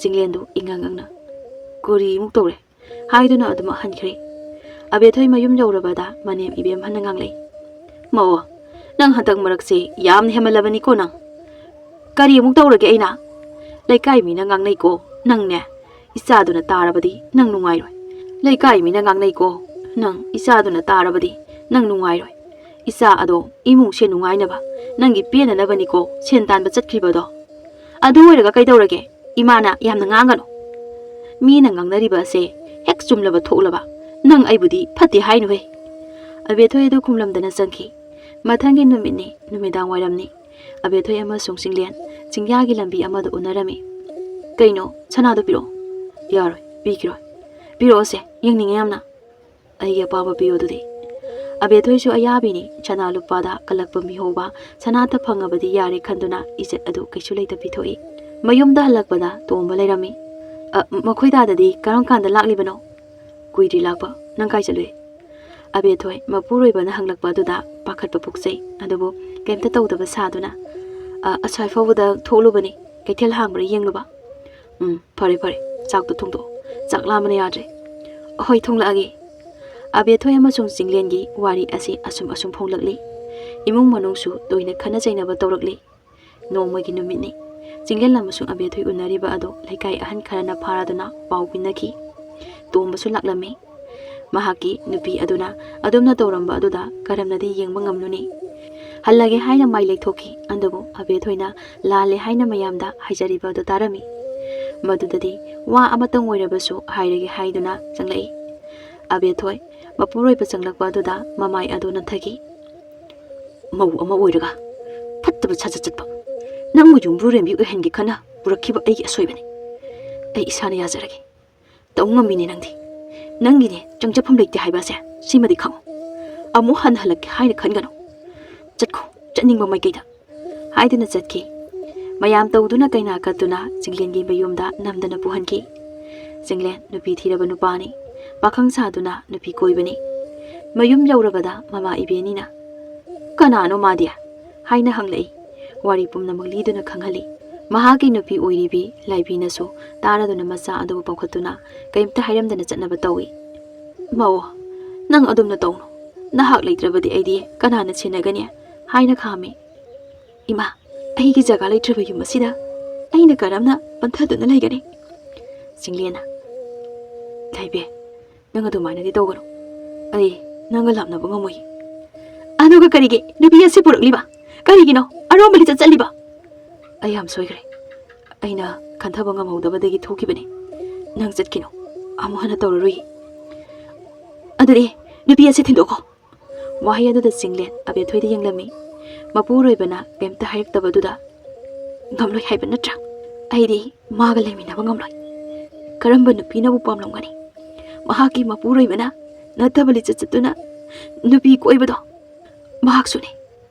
ꯆꯤꯡꯂꯦꯟꯗꯨ ꯏꯉꯥꯡ ꯉꯥꯡꯅ, "ꯀꯔꯤꯃꯨꯛ ꯇꯧꯔꯦ?" ꯍꯥꯏꯗꯨꯅ ꯑꯗꯨꯃꯛ ꯍꯟꯈ꯭ꯔꯦ꯫ ꯑꯕꯦꯊꯣꯏ ꯃꯌꯨꯝ ꯌꯧꯔꯕꯗ ꯃꯅꯦꯝ ꯏꯕꯦꯝꯍꯟꯅ ꯉꯥꯡꯂꯛꯏ, "ꯃꯧ, ꯅꯪ ꯍꯟꯗꯛ ꯃꯔꯛꯁꯦ ꯌꯥꯝꯅ ꯍꯦꯟꯃꯜꯂꯕꯅꯤꯀꯣ ꯅꯪ꯫ ꯀꯔꯤ ꯑꯃꯨꯛ ꯇꯧꯔꯒꯦ ꯑꯩꯅ? ꯂꯩꯀꯥꯏ ꯃꯤꯅ ꯉꯥꯡꯅꯩꯀꯣ ꯅꯪꯅꯦ꯫ ꯏꯆꯥꯗꯨꯅ ꯇꯥꯔꯕꯗꯤ ꯅꯪ ꯅꯨꯡꯉꯥꯏꯔꯣꯏ꯫ ꯂꯩꯀꯥꯏ ꯃꯤꯅ ꯉꯥꯡꯅꯩꯀꯣ ꯅꯪ꯫ ꯏꯆꯥꯗꯨꯅ ꯇꯥꯔꯕꯗꯤ ꯅꯪ ꯅꯨꯡꯉꯥꯏꯔꯣꯏ꯫ ꯏꯆꯥ ꯑꯗꯣ ꯏꯃꯨꯡꯁꯦ ꯅꯨꯡꯉꯥꯏꯅꯕ ꯅꯪꯒꯤ ꯄꯦꯟꯅꯅꯕꯅꯤꯀꯣ ꯁꯦꯟ ꯇꯥꯟꯕ ꯆꯠꯈ꯭ꯔꯤꯕꯗꯣ꯫ ꯑꯗꯨ ꯑꯣꯏꯔꯒ ꯀꯩꯗꯧꯔꯒꯦ? ꯏꯃꯥꯅ ꯌꯥꯝꯅ ꯉꯥꯡꯒꯅꯨ꯫ ꯃꯤꯅ ꯉꯥꯡꯅꯔꯤꯕ ꯑꯁꯦ ꯍꯦꯛ ꯆꯨꯝꯂꯕ ꯊꯣꯛꯂꯕ ꯅꯪ ꯑꯩꯕꯨꯗꯤ ꯐꯠꯇꯦ ꯍꯥꯏꯅꯨꯍꯦ꯫" ꯑꯕꯦꯊꯣꯏ ꯑꯗꯨ ꯈꯨꯝꯂꯝꯗꯅ ꯆꯪꯈꯤ꯫ ꯃꯊꯪꯒꯤ ꯅꯨꯃꯤꯠꯅꯤ, ꯅꯨꯃꯤꯗꯥꯡ ꯋꯥꯏꯔꯝꯅꯤ꯫ ꯑꯕꯦꯊꯣꯏ ꯑꯃꯁꯨꯡ ꯆꯤꯡꯂꯦꯟ ꯆꯤꯡꯌꯥꯒꯤ ꯂꯝꯕꯤ ꯑꯃꯗ ꯎꯅꯔꯝꯃꯤ꯫ "ꯀꯩꯅꯣ, ꯁꯅꯥꯗꯣ ꯄꯤꯔꯛꯑꯣ꯫" "ꯌꯥꯔꯣꯏ, ꯄꯤꯈꯤꯔꯣꯏ꯫" "ꯄꯤꯔꯛꯑꯣꯁꯦ, ꯌꯦꯡꯅꯤꯡꯉꯦ ꯌꯥꯝꯅ꯫" "ꯑꯩꯒꯤ ꯑꯄꯥꯝꯕ ꯄꯤꯌꯣ ꯑꯗꯨꯗꯤ꯫" ꯑꯕꯦꯊꯣꯏꯁꯨ ꯑꯌꯥꯕꯤꯅꯤ, ꯁꯅꯥ ꯂꯨꯄꯥꯗ ꯀꯜꯂꯛꯄ ꯃꯤꯍꯧꯕ, ꯁꯅꯥꯇ ꯐꯪꯉꯕꯗꯤ ꯌꯥꯔꯦ ꯈꯟꯗꯨꯅ ꯏꯖꯠ ꯑꯗꯨ ꯀꯩꯁꯨ ꯂꯩꯇ ꯄꯤꯊꯣꯛꯏ꯫ ꯃꯌꯨꯝꯗ ꯍꯜꯂꯛꯄꯗ ꯇꯣꯝꯕ ꯂꯩꯔꯝꯃꯤ꯫ "ꯑ, ꯃꯈꯣꯏ ꯗꯥꯗꯗꯤ ꯀꯔꯝ ꯀꯥꯟꯗ ꯂꯥꯛꯂꯤꯕꯅꯣ?" "ꯀꯨꯏꯗ꯭ꯔꯤ ꯂꯥꯛꯄ꯫ ꯅꯪ ꯀꯥꯏ ꯆꯠꯂꯨꯏ?" ꯑꯕꯦꯊꯣꯏ ꯃꯄꯨꯔꯣꯏꯕꯅ ꯍꯪꯂꯛꯄ ꯑꯗꯨꯗ ꯄꯥꯈꯠꯄ ꯄꯣꯛꯆꯩ꯫ ꯑꯗꯨꯕꯨ ꯀꯩꯝꯇ ꯇꯧꯗꯕ ꯁꯥꯗꯨꯅ, "ꯑ, ꯑꯁ꯭ꯋꯥꯏ ꯐꯥꯎꯕꯗ ꯊꯣꯛꯂꯨꯕꯅꯤ, ꯀꯩꯊꯦꯜ ꯍꯥꯡꯕ꯭ꯔꯥ ꯌꯦꯡꯂꯨꯕ꯫ ꯎꯝ, ꯐꯔꯦ, ꯐꯔꯦ, ꯆꯥꯛꯇꯣ ꯊꯣꯡꯗꯣꯛꯑꯣ, ꯆꯥꯛ ꯂꯥꯝꯕꯅ ꯌꯥꯗ꯭ꯔꯦ꯫ ꯍꯣꯏ, ꯊꯣꯡꯂꯛꯑꯒꯦ"꯫ ꯑꯕꯦꯊꯣꯏ ꯑꯃꯁꯨꯡ ꯆꯤꯡꯂꯦꯟꯒꯤ ꯋꯥꯔꯤ ꯑꯁꯤ ꯑꯁꯨꯝ ꯑꯁꯨꯝ ꯐꯣꯡꯂꯛꯂꯤ꯫ ꯏꯃꯨꯡ ꯃꯅꯨꯡꯁꯨ ꯇꯣꯏꯅ ꯈꯠꯅ ꯆꯩꯅꯕ ꯇꯧꯔꯛꯂꯤ꯫ ꯅꯣꯡꯃꯒꯤ ꯅꯨꯃꯤꯠꯅꯤ꯫ ꯆꯤꯡꯂꯦꯟ ꯑꯃꯁꯨꯡ ꯑꯕꯦꯊꯣꯏ ꯎꯅꯔꯤꯕ ꯑꯗꯨ ꯂꯩꯀꯥꯏ ꯑꯍꯟ ꯈꯔꯅ ꯐꯥꯔꯗꯨꯅ ꯄꯥꯎ ꯄꯤꯅꯈꯤ꯫ ꯇꯣꯝꯕꯁꯨ ꯂꯥꯛꯂꯝꯃꯤ꯫ ꯃꯍꯥꯛꯀꯤ ꯅꯨꯄꯤ ꯑꯗꯨꯅ ꯑꯗꯨꯝꯅ ꯇꯧꯔꯝꯕ ꯑꯗꯨꯗ ꯀꯔꯝꯅꯗꯤ ꯌꯦꯡꯕ ꯉꯝꯂꯨꯅꯤ? ꯍꯜꯂꯒꯦ ꯍꯥꯏꯅ ꯃꯥꯏ ꯂꯩꯊꯣꯛꯈꯤ꯫ ꯑꯗꯨꯕꯨ ꯑꯕꯦꯊꯣꯏꯅ ꯂꯥꯜꯂꯦ ꯍꯥꯏꯅ ꯃꯌꯥꯝꯗ ꯍꯥꯏꯖꯔꯤꯕ ꯑꯗꯨ ꯇꯥꯔꯝꯃꯤ꯫ ꯃꯗꯨꯗꯗꯤ ꯋꯥ ꯑꯃꯇꯪ ꯑꯣꯏꯔꯕꯁꯨ ꯍꯥꯏꯔꯒꯦ ꯍꯥꯏꯗꯨꯅ ꯆꯪꯂꯛꯏ꯫ ꯑꯕꯦꯊꯣꯏ ꯃꯄꯨꯔꯣꯏꯕ ꯆꯪꯂꯛꯄ ꯑꯗꯨꯗ ꯃꯃꯥꯏ ꯑꯗꯨ ꯅꯟꯊꯈꯤ꯫ "ꯃꯧ ꯑꯃ ꯑꯣꯏꯔꯒ ꯐꯠꯇꯕ ꯁꯥꯖꯠ ꯆꯠꯄ, ꯅꯪꯕꯨ ꯌꯨꯝꯕꯨꯔꯦꯝꯕꯤ ꯑꯣꯏꯍꯟꯒꯦ ꯈꯟꯅ ꯄꯨꯔꯛꯈꯤꯕ ꯑꯩꯒꯤ ꯑꯁꯣꯏꯕꯅꯤ꯫ ꯑꯩ ꯏꯁꯥꯅ ꯌꯥꯖꯔꯒꯦ꯫ ꯇꯧ ꯉꯝꯃꯤꯅꯦ ꯅꯪꯗꯤ꯫ ꯅꯪꯒꯤꯅꯦ ꯆꯪꯖꯐꯝ ꯂꯩꯇꯦ ꯍꯥꯏꯕ ꯑꯁꯦ ꯁꯤꯃꯗꯤ ꯈꯪꯉꯨ꯫ ꯑꯃꯨꯛ ꯍꯟꯅ ꯍꯜꯂꯛꯀꯦ ꯍꯥꯏꯅ ꯈꯟꯒꯅꯨ꯫ ꯆꯠꯈꯣ, ꯆꯠꯅꯤꯡꯕ ꯃꯥꯏꯀꯩꯗ"꯫ ꯍꯥꯏꯗꯨꯅ ꯆꯠꯈꯤ꯫ ꯃꯌꯥꯝ ꯇꯧꯗꯨꯅ ꯀꯩꯅꯥ ꯀꯠꯇꯨꯅ ꯆꯤꯡꯂꯦꯟꯒꯤ ꯃꯌꯨꯝꯗ ꯅꯝꯗꯅ ꯄꯨꯍꯟꯈꯤ꯫ ꯆꯤꯡꯂꯦꯟ ꯅꯨꯄꯤ ꯊꯤꯔꯕ ꯅꯨꯄꯥꯅꯤ꯫ ꯄꯥꯈꯪ ꯁꯥꯗꯨꯅ ꯅꯨꯄꯤ ꯀꯣꯏꯕꯅꯤ꯫ ꯃꯌꯨꯝ ꯌꯧꯔꯕꯗ ꯃꯃꯥ ꯏꯕꯦꯟꯅꯤꯅ, "ꯀꯅꯥꯅꯣ ꯃꯥꯗꯤ?" ꯍꯥꯏꯅ ꯍꯪꯂꯛꯏ꯫ ꯋꯥꯔꯤ ꯄꯨꯝꯅꯃꯛ ꯂꯤꯗꯨꯅ ꯈꯪꯍꯜꯂꯤ꯫ ꯃꯍꯥꯛꯀꯤ ꯅꯨꯄꯤ ꯑꯣꯏꯔꯤꯕꯤ ꯂꯥꯏꯕꯤꯅꯁꯨ ꯇꯥꯔꯗꯨꯅ ꯃꯆꯥ ꯑꯗꯨꯕꯨ ꯄꯥꯎꯈꯠꯇꯨꯅ ꯀꯔꯤꯝꯇ ꯍꯥꯏꯔꯝꯗꯅ ꯆꯠꯅꯕ ꯇꯧꯏ꯫ "ꯃꯧ, ꯅꯪ ꯑꯗꯨꯝꯅ ꯇꯧꯅꯨ꯫ ꯅꯍꯥꯛ ꯂꯩꯇ꯭ꯔꯕꯗꯤ ꯑꯩꯗꯤ ꯀꯅꯥꯅ ꯁꯦꯟꯅꯒꯅꯤ?" ꯍꯥꯏꯅ ꯈꯥꯝꯃꯤ꯫ "ꯏꯃꯥ, ꯑꯩꯒꯤ ꯖꯒꯥ ꯂꯩꯇ꯭ꯔꯕ ꯌꯨꯝ ꯑꯁꯤꯗ ꯑꯩꯅ ꯀꯔꯝꯅ ꯄꯟꯊꯗꯨꯅ ꯂꯩꯒꯅꯤ?" ꯆꯤꯡꯂꯦꯟꯅ, "ꯂꯥꯏꯕꯤ, ꯅꯪ ꯑꯗꯨꯃꯥꯏꯅꯗꯤ ꯇꯧꯒꯅꯨ꯫ ꯑꯩ ꯅꯪꯒ ꯂꯥꯞꯅꯕ ꯉꯝꯃꯣꯏ꯫" "ꯑꯗꯨꯒ ꯀꯔꯤꯒꯤ ꯅꯨꯄꯤ ꯑꯁꯤ ꯄꯨꯔꯛꯂꯤꯕ? ꯀꯔꯤꯒꯤꯅꯣ ꯑꯔꯣꯝꯕ ꯂꯤꯆꯠ ꯆꯠꯂꯤꯕ?" "ꯑꯩ ꯌꯥꯝ ꯁꯣꯏꯈ꯭ꯔꯦ꯫ ꯑꯩꯅ ꯈꯟꯊꯕ ꯉꯝꯍꯧꯗꯕꯗꯒꯤ ꯊꯣꯛꯈꯤꯕꯅꯤ꯫ ꯅꯪ ꯆꯠꯈꯤꯅꯨ꯫ ꯑꯃꯨꯛ ꯍꯟꯅ ꯇꯧꯔꯔꯣꯏ꯫" "ꯑꯗꯨꯗꯤ ꯅꯨꯄꯤ ꯑꯁꯤ ꯊꯤꯟꯗꯣꯛꯈꯣ꯫" ꯋꯥꯍꯩ ꯑꯗꯨꯗ ꯆꯤꯡꯂꯦꯟ ꯑꯕꯦꯊꯣꯏꯗ ꯌꯦꯡꯂꯝꯃꯤ꯫ ꯃꯄꯨꯔꯣꯏꯕꯅ ꯀꯩꯝꯇ ꯍꯥꯏꯔꯛꯇꯕꯗꯨꯗ, "ꯉꯝꯂꯣꯏ ꯍꯥꯏꯕ ꯅꯠꯇ꯭ꯔꯥ? ꯑꯩꯗꯤ ꯃꯥꯒ ꯂꯩꯃꯤꯟꯅꯕ ꯉꯝꯂꯣꯏ꯫ ꯀꯔꯝꯕ ꯅꯨꯄꯤꯅꯕꯨ ꯄꯥꯝꯂꯝꯒꯅꯤ? ꯃꯍꯥꯛꯀꯤ ꯃꯄꯨꯔꯣꯏꯕꯅ ꯅꯠꯇꯕ ꯂꯤꯆꯠ ꯆꯠꯇꯨꯅ ꯅꯨꯄꯤ ꯀꯣꯏꯕꯗꯣ ꯃꯍꯥꯛꯁꯨꯅꯤ꯫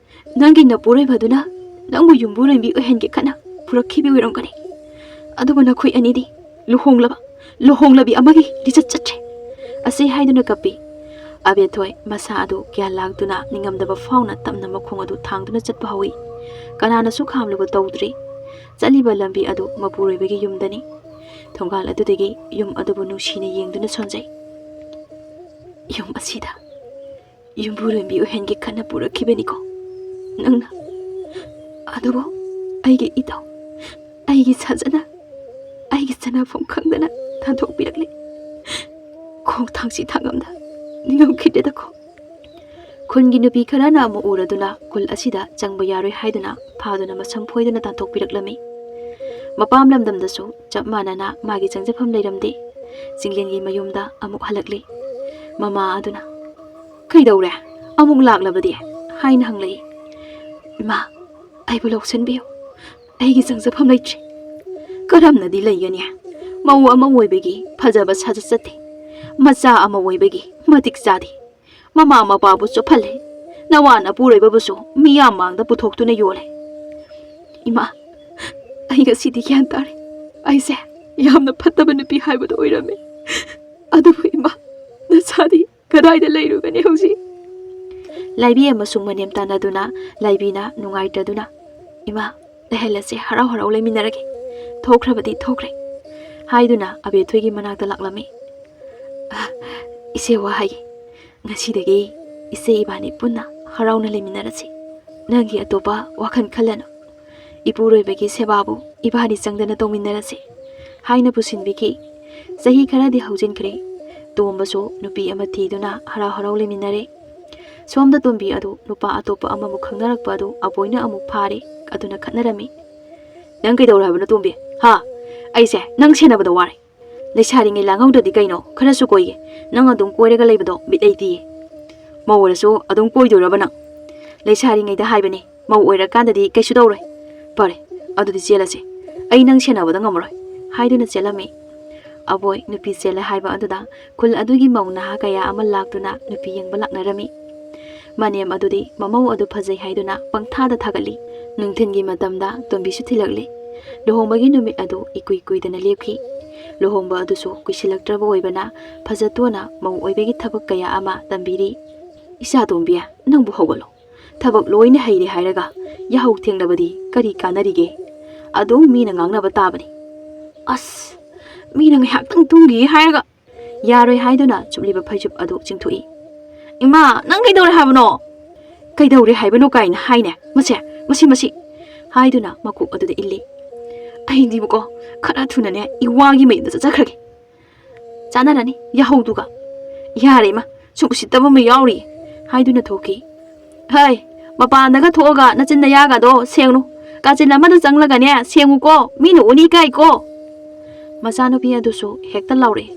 ꯅꯪꯒꯤ ꯅꯄꯨꯔꯣꯏꯕꯗꯨꯅ ꯅꯪꯕꯨ ꯌꯨꯝꯕꯨꯔꯦꯝꯕꯤ ꯑꯣꯏꯍꯟꯒꯦ ꯈꯟꯅ ꯄꯨꯔꯛꯈꯤꯕ ꯑꯣꯏꯔꯝꯒꯅꯤ꯫ ꯑꯗꯨꯕꯨ ꯅꯈꯣꯏ ꯑꯅꯤꯗꯤ ꯂꯨꯍꯣꯡꯂꯕ, ꯂꯨꯍꯣꯡꯂꯕꯤ ꯑꯃꯒꯤ ꯂꯤꯆꯠ ꯆꯠꯇ꯭ꯔꯦ" ꯑꯁꯤ ꯍꯥꯏꯗꯨꯅ ꯀꯞꯄꯤ꯫ ꯑꯕꯦꯊꯣꯏ ꯃꯁꯥ ꯑꯗꯨ ꯒ꯭ꯌꯥꯟ ꯂꯥꯛꯇꯨꯅ ꯅꯤꯡꯉꯝꯗꯕ ꯐꯥꯎꯅ ꯇꯞꯅ ꯃꯈꯣꯡ ꯑꯗꯨ ꯊꯥꯡꯗꯨꯅ ꯆꯠꯄ ꯍꯧꯏ꯫ ꯀꯅꯥꯅꯁꯨ ꯈꯥꯝꯂꯨꯕ ꯇꯧꯗ꯭ꯔꯤ꯫ ꯆꯠꯂꯤꯕ ꯂꯝꯕꯤ ꯑꯗꯨ ꯃꯄꯨꯔꯣꯏꯕꯒꯤ ꯌꯨꯝꯗꯅꯤ꯫ ꯊꯣꯡꯒꯥꯜ ꯑꯗꯨꯗꯒꯤ ꯌꯨꯝ ꯑꯗꯨꯕꯨ ꯅꯨꯡꯁꯤꯅ ꯌꯦꯡꯗꯨꯅ ꯁꯣꯟꯖꯩ꯫ ꯌꯨꯝ ꯑꯁꯤꯗ ꯌꯨꯝꯕꯨꯔꯦꯝꯕꯤ ꯑꯣꯏꯍꯟꯒꯦ ꯈꯟꯅ ꯄꯨꯔꯛꯈꯤꯕꯅꯤꯀꯣ ꯅꯪꯅ꯫ ꯑꯗꯨꯕꯨ ꯑꯩꯒꯤ ꯏꯇꯧ, ꯑꯩꯒꯤ ꯁꯥꯖꯅ, ꯑꯩꯒꯤ ꯆꯅꯐꯝ ꯈꯪꯗꯅ ꯊꯥꯗꯣꯛꯄꯤꯔꯛꯂꯦ꯫ ꯈꯣꯡꯊꯥꯡꯁꯤ ꯊꯥꯡꯉꯝꯗ ꯅꯤꯡꯉꯝꯈꯤꯗꯦꯗꯀꯣ꯫ ꯈꯨꯟꯒꯤ ꯅꯨꯄꯤ ꯈꯔꯅ ꯑꯃꯨꯛ ꯎꯔꯗꯨꯅ ꯈꯨꯜ ꯑꯁꯤꯗ ꯆꯪꯕ ꯌꯥꯔꯣꯏ ꯍꯥꯏꯗꯨꯅ ꯐꯥꯗꯨꯅ ꯃꯁꯝ ꯐꯣꯏꯗꯨꯅ ꯇꯥꯟꯊꯣꯛꯄꯤꯔꯛꯂꯝꯃꯤ꯫ ꯃꯄꯥꯝ ꯂꯝꯗꯝꯗꯁꯨ ꯆꯞ ꯃꯥꯟꯅꯅ ꯃꯥꯒꯤ ꯆꯪꯖꯐꯝ ꯂꯩꯔꯝꯗꯦ꯫ ꯆꯤꯡꯂꯦꯟꯒꯤ ꯃꯌꯨꯝꯗ ꯑꯃꯨꯛ ꯍꯜꯂꯛꯂꯤ꯫ ꯃꯃꯥ ꯑꯗꯨꯅ, "ꯀꯩꯗꯧꯔꯦ? ꯑꯃꯨꯛ ꯂꯥꯛꯂꯕꯗꯤ?" ꯍꯥꯏꯅ ꯍꯪꯂꯛꯏ꯫ "ꯏꯃꯥ, ꯑꯩꯕꯨ ꯂꯧꯁꯤꯟꯕꯤꯌꯨ꯫ ꯑꯩꯒꯤ ꯆꯪꯖꯐꯝ ꯂꯩꯇ꯭ꯔꯦ꯫ ꯀꯔꯝꯅꯗꯤ ꯂꯩꯒꯅꯤ? ꯃꯧ ꯑꯃ ꯑꯣꯏꯕꯒꯤ ꯐꯖꯕ ꯁꯥꯖꯠ ꯆꯠꯇꯦ꯫ ꯃꯆꯥ ꯑꯃ ꯑꯣꯏꯕꯒꯤ ꯃꯇꯤꯛ ꯆꯥꯗꯦ꯫ ꯃꯃꯥ ꯃꯄꯥꯕꯨ ꯆꯣꯞꯍꯜꯂꯦ꯫ ꯅꯋꯥ ꯅꯄꯨꯔꯣꯏꯕꯕꯨꯁꯨ ꯃꯤꯌꯥꯝ ꯃꯥꯡꯗ ꯄꯨꯊꯣꯛꯇꯨꯅ ꯌꯣꯜꯂꯦ꯫ ꯏꯃꯥ, ꯑꯩ ꯉꯁꯤꯗꯤ ꯒ꯭ꯌꯥꯟ ꯇꯥꯔꯦ꯫ ꯑꯩꯁꯦ ꯌꯥꯝꯅ ꯐꯠꯇꯕ ꯅꯨꯄꯤ ꯍꯥꯏꯕꯗꯨ ꯑꯣꯏꯔꯝꯃꯦ꯫ ꯑꯗꯨꯕꯨ ꯏꯃꯥ, ꯅꯆꯥꯗꯤ ꯀꯗꯥꯏꯗ ꯂꯩꯔꯨꯒꯅꯤ ꯍꯧꯖꯤꯛ?" ꯂꯥꯏꯕꯤ ꯑꯃꯁꯨꯡ ꯃꯅꯦꯝ ꯇꯥꯟꯅꯗꯨꯅ ꯂꯥꯏꯕꯤꯅ ꯅꯨꯡꯉꯥꯏꯇ꯭ꯔꯗꯨꯅ, "ꯏꯃꯥ, ꯂꯩꯍꯜꯂꯁꯦ, ꯍꯔꯥꯎ ꯍꯔꯥꯎ ꯂꯩꯃꯤꯟꯅꯔꯒꯦ꯫ ꯊꯣꯛꯈ꯭ꯔꯕꯗꯤ ꯊꯣꯛꯈ꯭ꯔꯦ," ꯍꯥꯏꯗꯨꯅ ꯑꯕꯦꯊꯣꯏꯒꯤ ꯃꯅꯥꯛꯇ ꯂꯥꯛꯂꯝꯃꯤ꯫ "ꯑ, ꯏꯆꯦ, ꯋꯥ ꯍꯥꯏꯒꯦ꯫ ꯉꯁꯤꯗꯒꯤ ꯏꯆꯦ ꯏꯕꯥꯅꯤ ꯄꯨꯟꯅ ꯍꯔꯥꯎꯅ ꯂꯩꯃꯤꯟꯅꯔꯁꯤ꯫ ꯅꯪꯒꯤ ꯑꯇꯣꯞꯄ ꯋꯥꯈꯜ ꯈꯜꯂꯅꯨ꯫ ꯏꯄꯨꯔꯣꯏꯕꯒꯤ ꯁꯦꯕꯥꯕꯨ ꯏꯕꯥꯅꯤ ꯆꯪꯗꯅ ꯇꯧꯃꯤꯟꯅꯔꯁꯤ," ꯍꯥꯏꯅ ꯄꯨꯁꯤꯟꯕꯤꯈꯤ꯫ ꯆꯍꯤ ꯈꯔꯗꯤ ꯍꯧꯖꯤꯟꯈ꯭ꯔꯦ꯫ ꯇꯣꯝꯕꯁꯨ ꯅꯨꯄꯤ ꯑꯃ ꯊꯤꯗꯨꯅ ꯍꯔꯥꯎ ꯍꯔꯥꯎ ꯂꯩꯃꯤꯟꯅꯔꯦ꯫ ꯁꯣꯝꯗ ꯇꯣꯝꯕꯤ ꯑꯗꯨ ꯅꯨꯄꯥ ꯑꯇꯣꯞꯄ ꯑꯃꯕꯨ ꯈꯪꯅꯔꯛꯄ ꯑꯗꯨ ꯑꯕꯣꯏꯅ ꯑꯃꯨꯛ ꯐꯥꯔꯦ꯫ ꯑꯗꯨꯅ ꯈꯠꯅꯔꯝꯃꯤ꯫ "ꯅꯪ ꯀꯩꯗꯧꯔꯦ ꯍꯥꯏꯕꯅꯣ ꯇꯣꯝꯕꯤ? ꯍꯥ? ꯑꯩꯁꯦ ꯅꯪ ꯁꯦꯟꯅꯕꯗ ꯋꯥꯔꯦ꯫ ꯂꯩꯁꯥꯔꯤꯉꯩ ꯂꯥꯡꯍꯧꯗ꯭ꯔꯗꯤ ꯀꯩꯅꯣ? ꯈꯔꯁꯨ ꯀꯣꯏꯒꯦ꯫ ꯅꯪ ꯑꯗꯨꯝ ꯀꯣꯏꯔꯒ ꯂꯩꯕꯗꯣ ꯕꯤꯠ ꯂꯩꯇꯤꯌꯦ꯫ ꯃꯧ ꯑꯣꯏꯔꯁꯨ ꯑꯗꯨꯝ ꯀꯣꯏꯗꯣꯏꯔꯕ ꯅꯪ? ꯂꯩꯁꯥꯔꯤꯉꯩꯗ ꯍꯥꯏꯕꯅꯦ, ꯃꯧ ꯑꯣꯏꯔꯀꯥꯟꯗꯗꯤ ꯀꯩꯁꯨ ꯇꯧꯔꯣꯏ꯫ ꯐꯔꯦ, ꯑꯗꯨꯗꯤ ꯆꯦꯜꯂꯁꯦ꯫ ꯑꯩ ꯅꯪ ꯁꯦꯟꯅꯕꯗ ꯉꯝꯃꯔꯣꯏ," ꯍꯥꯏꯗꯨꯅ ꯆꯦꯜꯂꯝꯃꯤ꯫ ꯑꯕꯣꯏ ꯅꯨꯄꯤ ꯆꯦꯜꯂꯦ ꯍꯥꯏꯕ ꯑꯗꯨꯗ ꯈꯨꯜ ꯑꯗꯨꯒꯤ ꯃꯧ ꯅꯍꯥ ꯀꯌꯥ ꯑꯃ ꯂꯥꯛꯇꯨꯅ ꯅꯨꯄꯤ ꯌꯦꯡꯕ ꯂꯥꯛꯅꯔꯝꯃꯤ꯫ ꯃꯅꯦꯝ ꯑꯗꯨꯗꯤ ꯃꯃꯧ ꯑꯗꯨ ꯐꯖꯩ ꯍꯥꯏꯗꯨꯅ ꯄꯪꯊꯥꯗ ꯊꯥꯒꯠꯂꯤ꯫ ꯅꯨꯡꯊꯤꯜꯒꯤ ꯃꯇꯝꯗ ꯇꯣꯝꯕꯤꯁꯨ ꯊꯤꯜꯂꯛꯂꯤ꯫ ꯂꯨꯍꯣꯡꯕꯒꯤ ꯅꯨꯃꯤꯠ ꯑꯗꯨ ꯏꯀꯨꯏ ꯀꯨꯏꯗꯅ ꯂꯦꯞꯈꯤ꯫ ꯂꯨꯍꯣꯡꯕ ꯑꯗꯨꯁꯨ ꯀꯨꯏꯁꯤꯜꯂꯛꯇ꯭ꯔꯕ ꯑꯣꯏꯕꯅ ꯐꯖꯇꯣꯟꯅ ꯃꯧ ꯑꯣꯏꯕꯒꯤ ꯊꯕꯛ ꯀꯌꯥ ꯑꯃ ꯇꯝꯕꯤꯔꯤ꯫ "ꯏꯆꯥ ꯇꯣꯝꯕꯤ, ꯅꯪꯕꯨ ꯍꯧꯒꯠꯂꯣ꯫ ꯊꯕꯛ ꯂꯣꯏꯅ ꯍꯩꯔꯦ ꯍꯥꯏꯔꯒ ꯌꯥꯍꯧ ꯊꯦꯡꯂꯕꯗꯤ ꯀꯔꯤ ꯀꯥꯟꯅꯔꯤꯒꯦ? ꯑꯗꯨꯝ ꯃꯤꯅ ꯉꯥꯡꯅꯕ ꯇꯥꯕꯅꯤ꯫ ꯑꯁ, ꯃꯤꯅ ꯉꯥꯏꯍꯥꯛꯇꯪ ꯇꯨꯝꯈꯤꯒꯦ ꯍꯥꯏꯔꯒ" ꯌꯥꯔꯣꯏ ꯍꯥꯏꯗꯨꯅ ꯆꯨꯞꯂꯤꯕ ꯐꯩꯖꯨꯞ ꯑꯗꯨ ꯆꯤꯡꯊꯣꯛꯏ꯫ "ꯏꯃꯥ, ꯅꯪ ꯀꯩꯗꯧꯔꯦ ꯍꯥꯏꯕꯅꯣ?" "ꯀꯩꯗꯧꯔꯦ ꯍꯥꯏꯕꯅꯣ ꯀꯥꯏꯅ ꯍꯥꯏꯅꯦ, ꯃꯁꯦ, ꯃꯁꯤ, ꯃꯁꯤ!" ꯍꯥꯏꯗꯨꯅ ꯃꯀꯣꯛ ꯑꯗꯨꯗ ꯏꯜꯂꯤ꯫ "ꯑꯩꯗꯤꯕꯀꯣ, ꯈꯔ ꯊꯨꯅꯅꯦ ꯏꯋꯥꯒꯤ ꯃꯌꯨꯝꯗ ꯆꯠꯆꯈ꯭ꯔꯒꯦ꯫ ꯆꯥꯟꯅꯔꯅꯤ ꯌꯥꯍꯧꯗꯨꯒ꯫ ꯌꯥꯔꯦ ꯏꯃꯥ, ꯁꯨꯝ ꯎꯁꯤꯠꯇꯕ ꯑꯃ ꯌꯥꯎꯔꯤ" ꯍꯥꯏꯗꯨꯅ ꯊꯣꯛꯈꯤ꯫ "ꯍꯩ, ꯃꯄꯥꯟꯗꯒ ꯊꯣꯛꯑꯒ ꯅꯆꯤꯟ ꯅꯌꯥꯒꯗꯣ ꯁꯦꯡꯉꯨ꯫ ꯀꯥꯆꯤꯟ ꯑꯃꯗ ꯆꯪꯂꯒꯅꯦ ꯁꯦꯡꯉꯨꯀꯣ, ꯃꯤꯅ ꯎꯅꯤ ꯀꯥꯏꯀꯣ!" ꯃꯆꯥꯅꯨꯄꯤ ꯑꯗꯨꯁꯨ ꯍꯦꯛꯇ ꯂꯥꯎꯔꯛꯏ꯫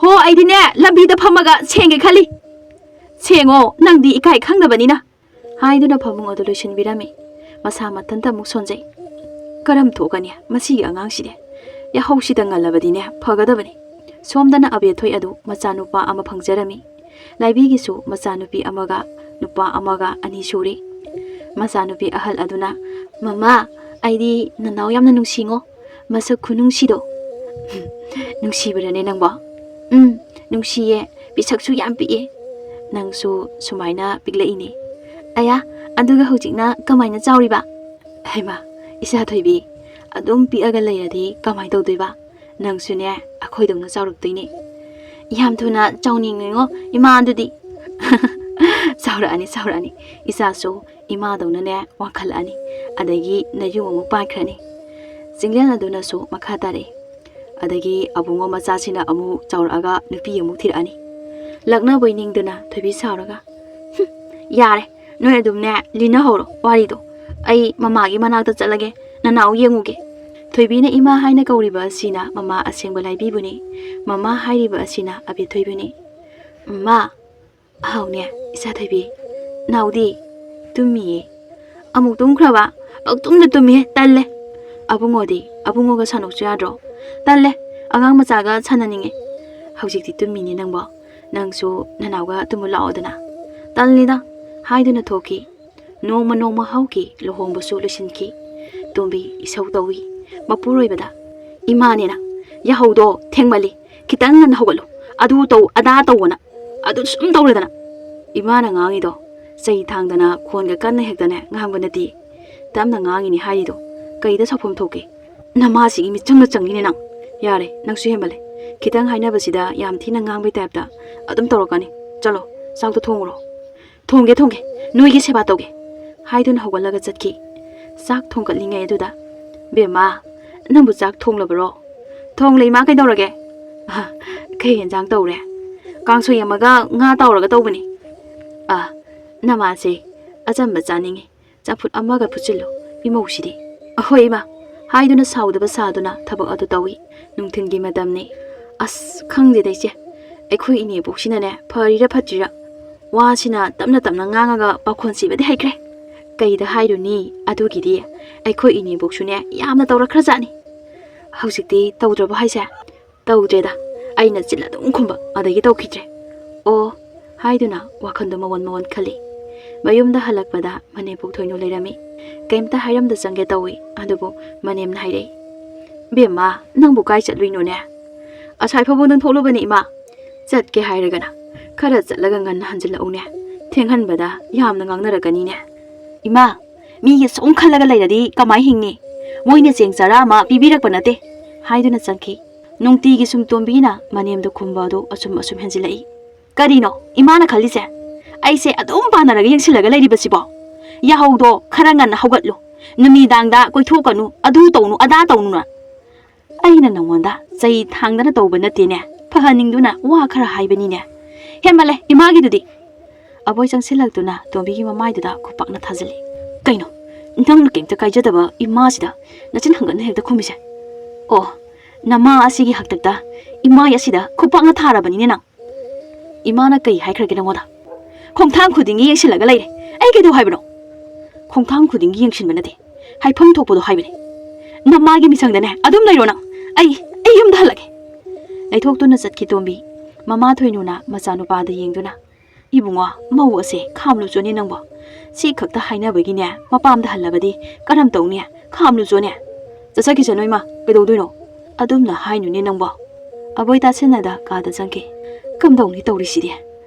"ꯍꯣ, ꯑꯩꯗꯤꯅꯦ ꯂꯝꯕꯤꯗ ꯐꯝꯃꯒ ꯁꯦꯡꯒꯦ ꯈꯜꯂꯤ꯫ ꯁꯦꯡꯉꯣ, ꯅꯪꯗꯤ ꯏꯀꯥꯏ ꯈꯪꯗꯕꯅꯤꯅ" ꯍꯥꯏꯗꯨꯅ ꯐꯃꯨꯡ ꯑꯗꯨ ꯂꯣꯏꯁꯤꯟꯕꯤꯔꯝꯃꯤ꯫ ꯃꯁꯥ ꯃꯊꯟꯇ ꯑꯃꯨꯛ ꯁꯣꯟꯖꯩ꯫ "ꯀꯔꯝ ꯊꯣꯛꯀꯅꯤ ꯃꯁꯤꯒꯤ ꯑꯉꯥꯡꯁꯤꯗꯤ? ꯌꯥꯍꯧꯁꯤꯗ ꯉꯜꯂꯕꯗꯤꯅꯦ ꯐꯒꯗꯕꯅꯤ"꯫ ꯁꯣꯝꯗꯅ ꯑꯕꯦꯊꯣꯏ ꯑꯗꯨ ꯃꯆꯥꯅꯨꯄꯥ ꯑꯃ ꯐꯪꯖꯔꯝꯃꯤ꯫ ꯂꯥꯏꯕꯤꯒꯤꯁꯨ ꯃꯆꯥꯅꯨꯄꯤ ꯑꯃꯒ ꯅꯨꯄꯥ ꯑꯃꯒ ꯑꯅꯤ ꯁꯨꯔꯦ꯫ ꯃꯆꯥꯅꯨꯄꯤ ꯑꯍꯜ ꯑꯗꯨꯅ, "ꯃꯃꯥ, ꯑꯩꯗꯤ ꯅꯅꯥꯎ ꯌꯥꯝꯅ ꯅꯨꯡꯁꯤꯉꯣ꯫ ꯃꯁꯛ ꯈꯨꯅꯨꯡꯁꯤꯗꯣ!" "ꯅꯨꯡꯁꯤꯕ꯭ꯔꯅꯦ ꯅꯪꯕꯣ?" "ꯎꯝ, ꯅꯨꯡꯁꯤꯌꯦ꯫ ꯄꯤꯁꯛꯁꯨ ꯌꯥꯝ ꯄꯤꯛꯑꯦ꯫ ꯅꯪꯁꯨ ꯁꯨꯃꯥꯏꯅ ꯄꯤꯛꯂꯛꯏꯅꯦ꯫ ꯑꯌꯥ, ꯑꯗꯨꯒ ꯍꯧꯖꯤꯛꯅ ꯀꯃꯥꯏꯅ ꯆꯥꯎꯔꯤꯕ?" "ꯍꯩꯃꯥ, ꯏꯆꯥ ꯊꯣꯏꯕꯤ, ꯑꯗꯨꯝ ꯄꯤꯛꯑꯒ ꯂꯩꯔꯗꯤ ꯀꯃꯥꯏꯅ ꯇꯧꯗꯣꯏꯕ? ꯅꯪꯁꯨꯅꯦ ꯑꯩꯈꯣꯏꯗꯧꯅ ꯆꯥꯎꯔꯛꯇꯣꯏꯅꯦ"꯫ "ꯌꯥꯝ ꯊꯨꯅ ꯆꯥꯎꯅꯤꯡꯉꯤꯉꯣ ꯏꯃꯥ ꯑꯗꯨꯗꯤ"꯫ "ꯆꯥꯎꯔꯛꯑꯅꯤ, ꯆꯥꯎꯔꯛꯑꯅꯤ꯫ ꯏꯆꯥꯁꯨ ꯏꯃꯥꯗꯧꯅꯅꯦ ꯋꯥꯡꯈꯠꯂꯛꯑꯅꯤ, ꯑꯗꯒꯤ ꯅꯌꯨꯝ ꯑꯃꯨꯛ ꯄꯥꯟꯈ꯭ꯔꯅꯤ"꯫ ꯆꯤꯡꯂꯦꯟ ꯑꯗꯨꯅꯁꯨ ꯃꯈꯥ ꯇꯥꯔꯛꯏ꯫ "ꯑꯗꯒꯤ ꯑꯕꯨꯡꯉꯣ ꯃꯆꯥꯁꯤꯅ ꯑꯃꯨꯛ ꯆꯥꯎꯔꯛꯑꯒ ꯅꯨꯄꯤ ꯑꯃꯨꯛ ꯊꯤꯔꯛꯑꯅꯤ"꯫ ꯂꯛꯅꯕꯣꯏ ꯅꯤꯡꯗꯨꯅ ꯊꯣꯏꯕꯤ ꯁꯥꯎꯔꯒ, "ꯍꯨꯝ, ꯌꯥꯔꯦ, ꯅꯣꯏ ꯑꯗꯨꯝꯅꯦ ꯂꯤꯅꯍꯧꯔꯣ ꯋꯥꯔꯤꯗꯣ꯫ ꯑꯩ ꯃꯃꯥꯒꯤ ꯃꯅꯥꯛꯇ ꯆꯠꯂꯒꯦ, ꯅꯅꯥꯎ ꯌꯦꯡꯉꯨꯒꯦ"꯫ ꯊꯣꯏꯕꯤꯅ ꯏꯃꯥ ꯍꯥꯏꯅ ꯀꯧꯔꯤꯕ ꯑꯁꯤꯅ ꯃꯃꯥ ꯑꯁꯦꯡꯕ ꯂꯥꯏꯕꯤꯕꯨꯅꯤ꯫ ꯃꯃꯥ ꯍꯥꯏꯔꯤꯕ ꯑꯁꯤꯅ ꯑꯕꯦꯊꯣꯏꯕꯤꯅꯤ꯫ "ꯃꯃꯥ"꯫ "ꯍꯥꯎꯅꯦ, ꯏꯆꯥ ꯊꯣꯏꯕꯤ, ꯅꯥꯎꯗꯤ?" "ꯇꯨꯝꯃꯤꯌꯦ"꯫ "ꯑꯃꯨꯛ ꯇꯨꯝꯈ꯭ꯔꯕ? ꯄꯪꯇꯨꯝꯗ ꯇꯨꯝꯃꯤꯍꯦ, ꯇꯜꯂꯦ"꯫ "ꯑꯕꯨꯡꯉꯣꯗꯤ? ꯑꯕꯨꯡꯉꯣꯒ ꯁꯥꯟꯅꯧꯁꯨ ꯌꯥꯗ꯭ꯔꯣ?" "ꯇꯜꯂꯦ, ꯑꯉꯥꯡ ꯃꯆꯥꯒ ꯁꯥꯟꯅꯅꯤꯡꯉꯦ"꯫ "ꯍꯧꯖꯤꯛꯇꯤ ꯇꯨꯝꯃꯤꯅꯦ ꯅꯪꯕꯣ꯫ ꯅꯪꯁꯨ ꯅꯅꯥꯎꯒ ꯇꯨꯝꯃꯨ ꯂꯥꯛꯑꯣꯗꯅ"꯫ "ꯇꯜꯂꯤꯗ" ꯍꯥꯏꯗꯨꯅ ꯊꯣꯛꯈꯤ꯫ ꯅꯣꯡꯃ ꯅꯣꯡꯃ ꯍꯧꯈꯤ, ꯂꯨꯍꯣꯡꯕꯁꯨ ꯂꯣꯏꯁꯤꯟꯈꯤ꯫ ꯇꯣꯝꯕꯤ ꯏꯁꯧ ꯇꯧꯏ ꯃꯄꯨꯔꯣꯏꯕꯗ, "ꯏꯃꯥꯅꯦꯅ "ꯌꯥꯍꯧꯗꯣ ꯊꯦꯡꯃꯜꯂꯤ, ꯈꯤꯇꯪ ꯉꯟꯅ ꯍꯧꯒꯠꯂꯨ, ꯑꯗꯨ ꯇꯧ ꯑꯗꯥ ꯇꯧꯑꯣꯅ ꯑꯗꯨ ꯁꯨꯝ ꯇꯧꯔꯗꯅ꯫ ꯏꯃꯥꯅ ꯉꯥꯡꯉꯤꯗꯣ ꯆꯩ ꯊꯥꯡꯗꯅ ꯈꯣꯟꯒ ꯀꯟꯅ ꯍꯦꯛꯇꯅꯦ ꯉꯥꯡꯕ ꯅꯠꯇꯦ, ꯇꯞꯅ ꯉꯥꯡꯉꯤꯅꯤ ꯍꯥꯏꯔꯤꯗꯣ꯫ ꯀꯩꯗ ꯁꯥꯎꯐꯝ ꯊꯣꯛꯀꯦ? ꯅꯃꯥꯁꯤꯒꯤ ꯃꯤꯆꯪꯗ ꯆꯪꯉꯤꯅꯦ ꯅꯪ꯫ ꯌꯥꯔꯦ, ꯅꯪꯁꯨ ꯍꯦꯟꯃꯜꯂꯦ꯫ ꯈꯤꯇꯪ ꯍꯥꯏꯅꯕꯁꯤꯗ ꯌꯥꯝ ꯊꯤꯅ ꯉꯥꯡꯕꯩ ꯇꯥꯏꯞꯇ ꯑꯗꯨꯝ ꯇꯧꯔꯛꯀꯅꯤ꯫ ꯆꯠꯂꯣ, ꯆꯥꯛꯇꯣ ꯊꯣꯡꯉꯨꯔꯣ꯫" "ꯊꯣꯡꯒꯦ, ꯊꯣꯡꯒꯦ, ꯅꯣꯏꯒꯤ ꯁꯦꯕꯥ ꯇꯧꯒꯦ", ꯍꯥꯏꯗꯨꯅ ꯍꯧꯒꯠꯂꯒ ꯆꯠꯈꯤ꯫ ꯆꯥꯛ ꯊꯣꯡꯒꯠꯂꯤꯉꯩ ꯑꯗꯨꯗ, "ꯕꯦꯝꯃ, ꯅꯪꯕꯨ ꯆꯥꯛ ꯊꯣꯡꯂꯕꯔꯣ?" "ꯊꯣꯡꯂꯦ ꯏꯃꯥ, ꯀꯩꯗꯧꯔꯒꯦ?" "ꯑ, ꯀꯩ ꯌꯦꯟꯖꯥꯡ ꯇꯧꯔꯦ?" "ꯀꯥꯡꯁꯣꯏ ꯑꯃꯒ ꯉꯥ ꯇꯥꯎꯔꯒ ꯇꯧꯕꯅꯤ꯫" "ꯑ, ꯅꯃꯥꯁꯦ ꯑꯆꯝꯕ ꯆꯥꯅꯤꯡꯉꯤ, ꯆꯝꯐꯨꯠ ꯑꯃꯒ ꯐꯨꯠꯆꯤꯜꯂꯨ, ꯏꯃꯧꯁꯤꯗꯤ꯫" "ꯑꯍꯣꯏ ꯏꯃꯥ", ꯍꯥꯏꯗꯨꯅ ꯁꯥꯎꯗꯕ ꯁꯥꯗꯨꯅ ꯊꯕꯛ ꯑꯗꯨ ꯇꯧꯏ꯫ ꯅꯨꯡꯊꯤꯜꯒꯤ ꯃꯇꯝꯅꯤ꯫ ꯑꯁ, ꯈꯪꯗꯦꯗ ꯏꯆꯦ, ꯑꯩꯈꯣꯏ ꯏꯅꯦꯕꯣꯛꯁꯤꯅꯅꯦ ꯐꯔꯤꯔꯥ ꯐꯠꯇ꯭ꯔꯤꯔꯥ, ꯋꯥꯁꯤꯅ ꯇꯞꯅ ꯇꯞꯅ ꯉꯥꯡꯉꯒ ꯄꯥꯈꯣꯟ ꯁꯤꯕꯗꯤ ꯍꯩꯈ꯭ꯔꯦ꯫ ꯀꯩꯗ ꯍꯥꯏꯔꯨꯅꯤ, ꯑꯗꯨꯒꯤꯗꯤ ꯑꯩꯈꯣꯏ ꯏꯅꯦꯕꯣꯛꯁꯨꯅꯦ ꯌꯥꯝꯅ ꯇꯧꯔꯛꯈ꯭ꯔꯖꯥꯠꯅꯤ꯫ ꯍꯧꯖꯤꯛꯇꯤ ꯇꯧꯗ꯭ꯔꯕꯣ ꯍꯥꯏꯁꯦ? "ꯇꯧꯗ꯭ꯔꯦꯗ, ꯑꯩꯅ ꯆꯤꯟ ꯑꯗꯨꯝ ꯈꯨꯝꯕ, ꯑꯗꯒꯤ ꯇꯧꯈꯤꯗ꯭ꯔꯦ꯫" "ꯑꯣ", ꯍꯥꯏꯗꯨꯅ ꯋꯥꯈꯜꯗꯣ ꯃꯋꯣꯟ ꯃꯋꯣꯟ ꯈꯜꯂꯤ꯫ ꯃꯌꯨꯝꯗ ꯍꯜꯂꯛꯄꯗ ꯃꯅꯦꯝꯄꯣꯛ ꯊꯣꯏꯅꯨ ꯂꯩꯔꯝꯃꯤ꯫ ꯀꯩꯝꯇ ꯍꯥꯏꯔꯝꯗ ꯆꯪꯒꯦ ꯇꯧꯏ, ꯑꯗꯨꯕꯨ ꯃꯅꯦꯝꯅ ꯍꯥꯏꯔꯛꯏ, "ꯕꯦꯝꯃ, ꯅꯪꯕꯨ ꯀꯥꯏ ꯆꯠꯂꯨꯏꯅꯣꯅꯦ?" "ꯑꯁꯥꯏ ꯐꯥꯎꯕꯗꯪ ꯊꯣꯛꯂꯨꯕꯅꯤ ꯏꯃꯥ꯫" "ꯆꯠꯀꯦ ꯍꯥꯏꯔꯒꯅ ꯈꯔ ꯆꯠꯂꯒ ꯉꯟꯅ ꯍꯟꯖꯤꯜꯂꯛꯎꯅꯦ, ꯊꯦꯡꯍꯟꯕꯗ ꯌꯥꯝꯅ ꯉꯥꯡꯅꯔꯛꯀꯅꯤꯅꯦ꯫" "ꯏꯃꯥ, ꯃꯤꯒꯤ ꯁꯨꯝ ꯈꯜꯂꯒ ꯂꯩꯔꯗꯤ ꯀꯃꯥꯏ ꯍꯤꯡꯅꯤ? ꯃꯣꯏꯅ ꯆꯦꯡ ꯆꯔꯥ ꯑꯃ ꯄꯤꯕꯤꯔꯛꯄ ꯅꯠꯇꯦ", ꯍꯥꯏꯗꯨꯅ ꯆꯪꯈꯤ꯫ ꯅꯨꯡꯇꯤꯒꯤ ꯁꯨꯝ ꯇꯣꯝꯕꯤꯅ ꯃꯅꯦꯝꯗ ꯈꯨꯝꯕ ꯑꯗꯨ ꯑꯁꯨꯝ ꯑꯁꯨꯝ ꯍꯦꯟꯖꯤꯜꯂꯛꯏ꯫ "ꯀꯔꯤꯅꯣ ꯏꯃꯥꯅ ꯈꯜꯂꯤꯁꯦ? ꯑꯩꯁꯦ ꯑꯗꯨꯝ ꯄꯥꯟꯅꯔꯒ ꯌꯦꯡꯁꯤꯜꯂꯒ ꯂꯩꯔꯤꯕꯁꯤꯕꯣ? ꯌꯥꯍꯧꯗꯣ ꯈꯔ ꯉꯟꯅ ꯍꯧꯒꯠꯂꯨ, ꯅꯨꯃꯤꯗꯥꯡꯗ ꯀꯣꯏꯊꯣꯛꯀꯅꯨ, ꯑꯗꯨ ꯇꯧꯅꯨ ꯑꯗꯥ ꯇꯧꯅꯨꯅ꯫ ꯑꯩꯅ ꯅꯉꯣꯟꯗ ꯆꯩ ꯊꯥꯡꯗꯅ ꯇꯧꯕ ꯅꯠꯇꯦꯅꯦ, ꯐꯍꯟꯅꯤꯡꯗꯨꯅ ꯋꯥ ꯈꯔ ꯍꯥꯏꯕꯅꯤꯅꯦ꯫ ꯍꯦꯟꯃꯜꯂꯦ ꯏꯃꯥꯒꯤꯗꯨꯗꯤ꯫" ꯑꯕꯣꯏ ꯆꯪꯁꯤꯜꯂꯛꯇꯨꯅ ꯇꯣꯝꯕꯤꯒꯤ ꯃꯃꯥꯏꯗꯨꯗ ꯈꯨꯄꯥꯛꯅ ꯊꯥꯖꯤꯜꯂꯤ꯫ "ꯀꯩꯅꯣ, ꯅꯪꯅ ꯀꯩꯝꯇ ꯀꯥꯏꯖꯗꯕ ꯏꯃꯥꯁꯤꯗ ꯅꯆꯤꯟ ꯍꯪꯒꯠꯅ ꯍꯦꯛꯇ ꯈꯨꯝꯃꯤꯁꯦ? ꯑꯣ, ꯅꯃꯥ ꯑꯁꯤꯒꯤ ꯍꯥꯛꯇꯛꯇ ꯏꯃꯥꯏ ꯑꯁꯤꯗ ꯈꯨꯄꯥꯛꯅ ꯊꯥꯔꯕꯅꯤꯅꯦ ꯅꯪ꯫ ꯏꯃꯥꯅ ꯀꯩ ꯍꯥꯏꯈ꯭ꯔꯒꯦ ꯅꯉꯣꯟꯗ? ꯈꯣꯡꯊꯥꯡ ꯈꯨꯗꯤꯡꯒꯤ ꯌꯦꯡꯁꯤꯜꯂꯒ ꯂꯩꯔꯦ꯫ ꯑꯩ ꯀꯩꯗꯧ ꯍꯥꯏꯕꯅꯣ? ꯈꯣꯡꯊꯥꯡ ꯈꯨꯗꯤꯡꯒꯤ ꯌꯦꯡꯁꯤꯟꯕ ꯅꯠꯇꯦ, ꯍꯥꯏꯐꯝ ꯊꯣꯛꯄꯗꯣ ꯍꯥꯏꯕꯅꯦ꯫ ꯅꯃꯥꯒꯤ ꯃꯤꯁꯪꯗꯅꯦ ꯑꯗꯨꯝ ꯂꯩꯔꯣ ꯅꯪ꯫ ꯑꯩ, ꯑꯩ ꯌꯨꯝꯗ ꯍꯜꯂꯒꯦ꯫" ꯂꯩꯊꯣꯛꯇꯨꯅ ꯆꯠꯈꯤ ꯇꯣꯝꯕꯤ꯫ ꯃꯃꯥ ꯊꯣꯏꯅꯨꯅ ꯃꯆꯥꯅꯨꯄꯥꯗ ꯌꯦꯡꯗꯨꯅ, "ꯏꯕꯨꯡꯉꯣ, ꯃꯧ ꯑꯁꯦ ꯈꯥꯝꯂꯨ ꯆꯣꯅꯤ ꯅꯪꯕꯣ꯫ ꯁꯤ ꯈꯛꯇ ꯍꯥꯏꯅꯕꯒꯤꯅꯦ ꯃꯄꯥꯝꯗ ꯍꯜꯂꯕꯗꯤ ꯀꯔꯝ ꯇꯧꯅꯤ? ꯈꯥꯝꯂꯨ ꯆꯣꯅꯤ꯫ ꯆꯠꯆꯈꯤꯁꯅꯨ ꯏꯃꯥ, ꯀꯩꯗꯧꯗꯣꯏꯅꯣ?" "ꯑꯗꯨꯝꯅ ꯍꯥꯏꯅꯨꯅꯦ ꯅꯪꯕꯣ"꯫ ꯑꯕꯣꯏ ꯇꯥꯁꯤꯟꯅꯗ ꯀꯥꯗ ꯆꯪꯈꯤ꯫ "ꯀꯝꯗꯧꯅꯤ ꯇꯧꯔꯤꯁꯤꯗꯤ?